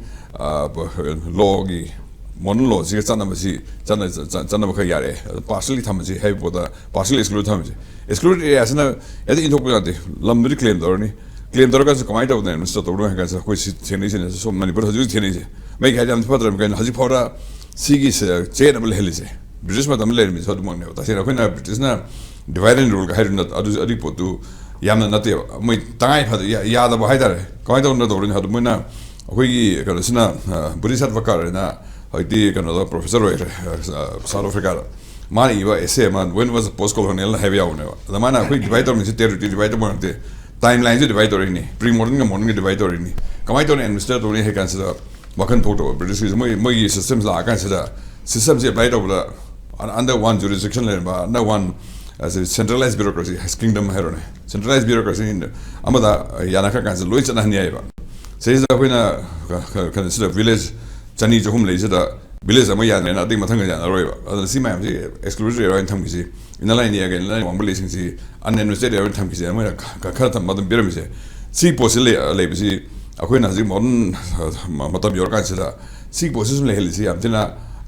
ꯂꯣꯒꯤ, ꯃꯣꯗꯔꯟ ꯂꯣꯁꯤꯒ ꯆꯠꯅꯕꯁꯤ, ꯆꯠꯅꯕ ꯈꯔ ꯌꯥꯔꯛꯑꯦ꯫ ꯑꯗꯨ ꯄꯥꯔꯁꯦꯜꯂꯤ ꯊꯝꯕꯁꯤ ꯍꯥꯏꯕ ꯄꯣꯠꯇ ꯄꯥꯔꯁꯦꯜ ꯑꯦꯛꯁꯀ꯭ꯂꯨꯗ ꯊꯝꯃꯤꯁꯦ꯫ ꯑꯦꯛꯁꯀ꯭ꯂꯨꯗ ꯑꯦꯔꯤꯌꯥꯁꯤꯅ ꯍꯦꯛꯇ ꯏꯟꯊꯣꯛꯄ ꯌꯥꯗꯦ꯫ ꯂꯝꯗꯨꯗꯤ ꯀ꯭ꯂꯦꯝ ꯇꯧꯔꯅꯤ꯫ ꯀ꯭ꯂꯦꯝ ꯇꯧꯔꯀꯥꯟꯁꯤꯗ ꯀꯃꯥꯏꯅ ꯇꯧꯗꯅ ꯑꯦꯗꯃꯤꯅꯤꯁꯇꯔ ꯇꯧꯗꯣꯏꯅꯣ ꯍꯥꯏ ꯀꯥꯟꯁꯤꯗ ꯑꯩꯈꯣꯏ ꯁꯤ ꯊꯦꯡꯅꯩꯁꯤꯅꯦ, ꯁꯣꯝ ꯃꯅꯤꯄꯨꯔꯗ ꯍꯧꯖꯤꯛ ꯍꯧꯖꯤꯛ ꯊꯦꯡꯅꯩꯁꯦ꯫ ꯃꯩꯒꯤ ꯍꯥꯏꯗꯤ ꯌꯥꯝ ꯐꯠꯇ꯭ꯔꯕ ꯀꯩꯅꯣ, ꯍꯧꯖꯤꯛ ꯐꯥꯎꯗ ꯁꯤꯒꯤ ꯆꯌꯦꯠꯅꯕ ꯂꯩꯍꯜꯂꯤꯁꯦ ꯕ꯭ꯔꯤꯇꯤꯁ ꯃꯇꯝꯗ ꯂꯩꯔꯝꯃꯤꯁꯦ ꯑꯗꯨꯃꯛꯅꯦꯕ꯫ ꯇꯁꯦꯡꯅ ꯑꯩꯈꯣꯏꯅ ꯕ꯭ꯔꯤꯇꯤꯁꯅ ꯗꯤꯚꯥꯏꯠ ꯑꯦꯟ ꯔꯨꯜꯒ ꯍꯥꯏꯔꯤꯕ ꯅꯠ-, ꯑꯗꯨ, ꯑꯗꯨꯒꯤ ꯄꯣꯠꯇꯨ ꯌꯥꯝꯅ ꯅꯠꯇꯦꯕ꯫ ꯃꯣꯏ ꯇꯉꯥꯏ ꯐꯗ ꯌꯥ-, ꯌꯥꯗꯕ ꯍꯥꯏꯇꯥꯔꯦ꯫ ꯀꯃꯥꯏꯅ ꯇꯧꯗꯅ ꯇꯧꯔꯤꯅꯣ ꯍꯥꯏꯕꯗ ꯃꯣꯏꯅ ꯑꯩꯈꯣꯏꯒꯤ ꯀꯩꯅꯣꯁꯤꯅ, ꯑ, ꯕꯨꯙꯤꯁꯠ ꯚꯀꯔ ꯍꯥꯏꯅ ꯍꯧꯖꯤꯛꯇꯤ ꯀꯩꯅꯣꯗ ꯄ꯭ꯔꯣꯐꯦꯁꯔ ꯑꯣꯏꯈ꯭ꯔꯦ, ꯑ, ꯁꯥꯎꯠ ꯑꯐ꯭ꯔꯤꯀꯥꯗ꯫ ꯃꯥꯅ ꯏꯕ ꯑꯦꯁꯦ ꯑꯃ, "When was the post colonial?" ꯍꯥꯏꯕ ꯌꯥꯎꯕꯅꯦꯕ꯫ ꯑꯗ ꯃꯥꯅ ꯑꯩꯈꯣꯏ ꯗꯤꯚꯥꯏꯠ ꯇꯧꯔꯝꯃꯤꯁꯦ ꯇꯦꯔꯤꯇꯣꯔꯤ ꯗꯤꯚꯥꯏꯠ ꯇꯧꯕ ꯅꯠꯇꯦ, ꯇꯥꯏꯝ ꯂꯥꯏꯟꯁꯨ ꯗꯤꯚꯥꯏꯠ ꯇꯧꯔꯛꯏꯅꯤ, ꯄ꯭ꯔꯤ ꯃꯣꯗꯔꯟꯒ ꯃꯣꯗꯔꯟꯒ ꯗꯤꯚꯥꯏꯠ ꯇꯧꯔꯛꯏꯅꯤ꯫ ꯀꯃꯥꯏꯅ ꯇꯧꯅ ꯑꯦꯗꯃꯤꯅꯤꯁꯇꯔ ꯇꯧꯅꯤ ꯍꯥꯏ ꯀꯥꯟꯁꯤꯗ ꯋꯥꯈꯜ ꯊꯣꯛꯇꯕ ꯕ꯭ꯔꯤꯇꯤꯁꯀꯤꯁꯦ꯫ ꯃꯣꯏ, ꯃꯣꯏꯒꯤ ꯁꯤꯁꯇꯦꯝꯁꯤ ꯂꯥꯛꯑꯀꯥꯟꯁꯤꯗ ꯁꯤꯁꯇꯦꯝꯁꯤ ꯑꯦꯄ꯭ꯂꯥꯏ ꯇꯧꯕꯗ under one jurisdiction ꯂꯩꯔꯝꯕ, under one centralized bureaucracy, kingdom ꯍꯥꯏꯔꯣꯅꯦ, ꯁꯦꯟꯇ꯭ꯔꯦꯂꯥꯏꯁ ꯕ꯭ꯌꯨꯔꯣꯀ꯭ꯔꯦꯁꯤ ꯑꯃꯗ ꯌꯥꯅꯈ꯭ꯔ ꯀꯥꯟꯁꯤꯗ ꯂꯣꯏ ꯆꯠꯅꯍꯟ ꯌꯥꯏꯑꯕ꯫ ꯁꯤꯁꯤꯗ ꯑꯩꯈꯣꯏꯅ ꯀ-, ꯀ-, ꯀꯩꯅꯣꯁꯤꯗ ꯚꯤꯂꯦꯖ ꯆꯅꯤ ꯆꯍꯨꯝ ꯂꯩꯁꯤꯗ ꯚꯤꯂꯦꯖ ꯑꯃ ꯌꯥꯅꯔꯦꯅ ꯑꯇꯩ ꯃꯊꯪꯒ ꯌꯥꯅꯔꯣꯏꯕ꯫ ꯑꯗꯨꯅ ꯁꯤ ꯃꯌꯥꯝꯁꯤ ꯑꯦꯛꯁꯀ꯭ꯂꯨꯖꯟ ꯑꯦꯔꯤꯌꯥ ꯑꯣꯏꯅ ꯊꯝꯈꯤꯁꯤ, ꯏꯟꯅꯔ ꯂꯥꯏꯟ ꯑꯦꯔꯤꯌꯥꯒ ꯏꯟꯅꯔ ꯂꯥꯏꯟ ꯋꯥꯡꯃ ꯂꯩꯁꯤꯡꯁꯤ ꯑꯟꯑꯦꯗꯃꯤꯅꯤꯁꯇ꯭ꯔꯦꯠ ꯑꯦꯔꯤꯌꯥ ꯑꯣꯏꯅ ꯊꯝꯈꯤꯁꯤ, ꯃꯣꯏꯅ ꯈ-, ꯈ-, ꯈꯔ ꯊꯝꯕ ꯑꯗꯨꯝ ꯄꯤꯔꯝꯃꯤꯁꯦ꯫ ꯁꯤ ꯄꯣꯠꯁꯤ ꯂꯩ-, ꯂꯩꯕꯁꯤ ꯑꯩꯈꯣꯏꯅ ꯍꯧꯖꯤꯛ ꯃꯣꯗꯔꯟ, ꯑ, ꯃ-, ꯃꯇꯝ ꯌꯧꯔꯀꯥꯟꯁꯤꯗ ꯁꯤꯒꯤ ꯄꯣꯠꯁꯤ ꯁꯨꯝ ꯂꯩꯍꯜꯂꯤꯁꯤ ꯌꯥꯝ ꯊꯤꯅ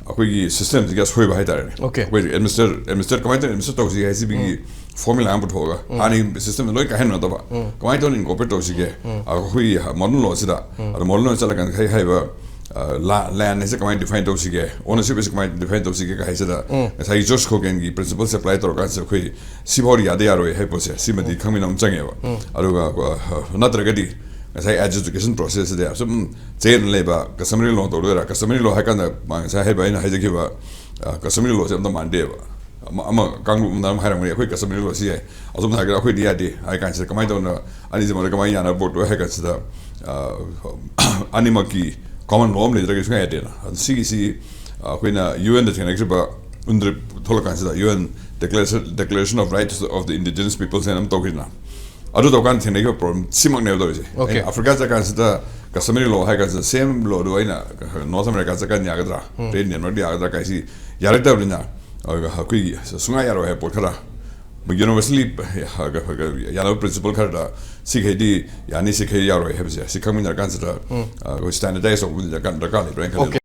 ꯑꯩꯈꯣꯏꯒꯤ ꯁꯤꯁꯇꯦꯝꯁꯤꯒꯤ ꯑꯁꯣꯏꯕ ꯍꯥꯏꯇꯥꯔꯦꯅꯦ꯫ Okay. ꯑꯩꯈꯣꯏ ꯑꯦꯗꯃꯤꯅꯤꯁꯇꯔ, ꯑꯦꯗꯃꯤꯅꯤꯁꯇꯔ ꯀꯃꯥꯏꯅ ꯇꯧꯅ ꯑꯦꯗꯃꯤꯅꯤꯁꯇꯔ ꯇꯧꯁꯤꯒꯦ ꯍꯥꯏꯁꯤꯒꯤ ꯐꯣꯔꯃꯨꯂꯥ ꯑꯃ ꯄꯨꯊꯣꯛꯑꯒ ꯍꯥꯟꯅꯒꯤ ꯁꯤꯁꯇꯦꯝꯗ ꯂꯣꯏ ꯀꯥꯏꯍꯟꯅꯗꯕ, ꯀꯃꯥꯏꯅ ꯇꯧꯅ ꯏꯟꯀꯣꯔꯄꯣꯔꯦꯠ ꯇꯧꯁꯤꯒꯦ ꯑꯩꯈꯣꯏꯒꯤ ꯃꯣꯗꯔꯟ ꯂꯣꯁꯤꯗ꯫ ꯑꯗꯣ ꯃꯣꯗꯔꯟ ꯂꯣ ꯆꯠꯂꯀꯥꯟꯗ ꯀꯩ ꯍꯥꯏꯕ, ꯑ, ꯂꯥ-, ꯂꯦꯟ ꯍꯥꯏꯁꯦ ꯀꯃꯥꯏꯅ ꯗꯤꯐꯥꯏꯟ ꯇꯧꯁꯤꯒꯦ, ꯑꯣꯅꯔꯁꯤꯞ ꯍꯥꯏꯁꯦ ꯀꯃꯥꯏꯅ ꯗꯤꯐꯥꯏꯟ ꯇꯧꯁꯤꯒꯦ ꯀ ꯍꯥꯏꯁꯤꯗ ꯉꯁꯥꯏꯒꯤ ꯖꯣꯔꯖ ꯈꯣꯒꯦꯟꯒꯤ ꯄ꯭ꯔꯤꯟꯁꯤꯄꯜꯁꯦ ꯑꯦꯄ꯭ꯂꯥꯏ ꯇꯧꯔꯀꯥꯟꯁꯤꯗ ꯑꯩꯈꯣꯏ ꯁꯤꯐꯥꯎꯗꯤ ꯌꯥꯗ ꯌꯥꯔꯣꯏ ꯍꯥꯏꯕ ꯄꯣꯠꯁꯦ ꯁꯤꯃꯗꯤ ꯈꯪꯃꯤꯟꯅꯕ ꯑꯃ ꯆꯪꯉꯦꯕ꯫ ꯑꯗꯨꯒ, ꯑ, ꯅꯠꯇ꯭ꯔꯒꯗꯤ ꯉꯁꯥꯏ ꯑꯦꯖꯨꯀꯦꯁꯟ ꯄ꯭ꯔꯣꯁꯦꯁꯁꯤꯗ ꯁꯨꯝ ꯆꯌꯦꯠꯅ ꯂꯩꯕ, ꯀꯁꯇꯃꯔꯤ ꯂꯣ ꯇꯧꯗꯣꯏꯔꯥ, ꯀꯁꯇꯃꯔꯤ ꯂꯣ ꯍꯥꯏ ꯀꯥꯟꯗ ꯃꯥ ꯉꯁꯥꯏ ꯍꯥꯏꯕ ꯑꯩꯅ ꯍꯥꯏꯖꯈꯤꯕ, ꯑ, ꯀꯁꯇꯃꯔꯤ ꯂꯣꯁꯦ ꯑꯝꯇ ꯃꯥꯟꯗꯦꯕ꯫ ꯑꯃ, ꯑꯃ ꯀꯥꯡꯂꯨꯞ ꯑꯃꯅ ꯑꯃ ꯍꯥꯏꯔꯝꯒꯅꯤ, "ꯑꯩꯈꯣꯏ ꯀꯁꯇꯃꯔꯤ ꯂꯣꯁꯤ ꯌꯥꯏ", ꯑꯁꯣꯝꯗ ꯍꯥꯏꯔꯒꯅ "ꯑꯩꯈꯣꯏꯗꯤ ꯌꯥꯗꯦ" ꯍꯥꯏ ꯀꯥꯟꯁꯤꯗ ꯀꯃꯥꯏꯅ ꯇꯧꯅ ꯑꯅꯤꯁꯤ ꯃꯔꯛꯇ ꯀꯃꯥꯏꯅ ꯌꯥꯅꯕ ꯄꯣꯠꯇꯣ ꯍꯥꯏ ꯀꯥꯟꯁꯤꯗ, ꯑ, ꯑꯅꯤꯃꯛꯀꯤ ꯀꯣꯃꯟ ꯂꯣ ꯑꯃ ꯂꯩꯇ꯭ꯔꯒꯗꯤ ꯁꯨꯡꯌꯥ ꯌꯥꯗꯦꯅ꯫ ꯑꯗꯨ ꯁꯤꯒꯤꯁꯤ, ꯑ, ꯑꯩꯈꯣꯏꯅ ꯌꯨ ꯑꯦꯟꯗ ꯊꯦꯡꯅꯈꯤꯕ ꯎꯟꯗ꯭ꯔꯤꯞ ꯊꯣꯛꯂꯛꯀꯥꯟꯁꯤꯗ, U N Declaration, Declaration of Rights of the Indigenous Peoples ꯍꯥꯏꯅ ꯑꯃ ꯇꯧꯈꯤꯗꯅ, ꯑꯗꯨ ꯇꯧꯀꯥꯟꯗ ꯊꯦꯡꯅꯈꯤꯕ ꯄ꯭ꯔꯣꯕ꯭ꯂꯦꯝ ꯁꯤꯃꯛꯅꯦꯕ ꯇꯧꯔꯤꯁꯦ꯫ Okay. ꯑꯩꯅ ꯑꯐ꯭ꯔꯤꯀꯥ ꯆꯠꯀꯥꯟꯁꯤꯗ ꯀꯁꯇꯃꯔꯤ ꯂꯣ ꯍꯥꯏ ꯀꯥꯟꯁꯤꯗ ꯁꯦꯝ ꯂꯣꯗꯣ ꯑꯩꯅ ꯅꯣꯔꯠ ꯑꯃꯦꯔꯤꯀꯥ ꯆꯠꯀꯥꯟ ꯌꯥꯒꯗ꯭ꯔꯥ, ꯔꯦꯠ ꯅꯦꯠꯋꯥꯔꯛ ꯌꯥꯒꯗ꯭ꯔꯥ ꯀꯥꯏꯁꯤ ꯌꯥꯔꯛꯇꯕꯅꯤꯅ, ꯑꯗꯨꯒ ꯑꯩꯈꯣꯏꯒꯤ ꯁꯨꯡꯌꯥ ꯌꯥꯔꯣꯏ ꯍꯥꯏꯕ ꯄꯣꯠ ꯈꯔ ꯌꯨꯅꯤꯚꯔꯁꯦꯜꯂꯤ ꯌꯥꯅꯕ ꯄ꯭ꯔꯤꯟꯁꯤꯄꯜ ꯈꯔꯗ ꯁꯤꯈꯩꯗꯤ ꯌꯥꯅꯤ, ꯁꯤꯈꯩ ꯌꯥꯔꯣꯏ ꯍꯥꯏꯕꯁꯦ ꯁꯤ ꯈꯪꯃꯤꯟꯅꯔ ꯀꯥꯟꯁꯤꯗ ꯑꯩꯈꯣꯏ ꯁ꯭ꯇꯦꯟꯗꯔꯗꯥꯏꯁ ꯇꯧꯕꯗꯤ ꯗꯔꯀꯥꯔ ꯂꯩꯕ꯭ꯔꯥ ꯍꯥꯏꯅ ꯈꯜꯂꯦ꯫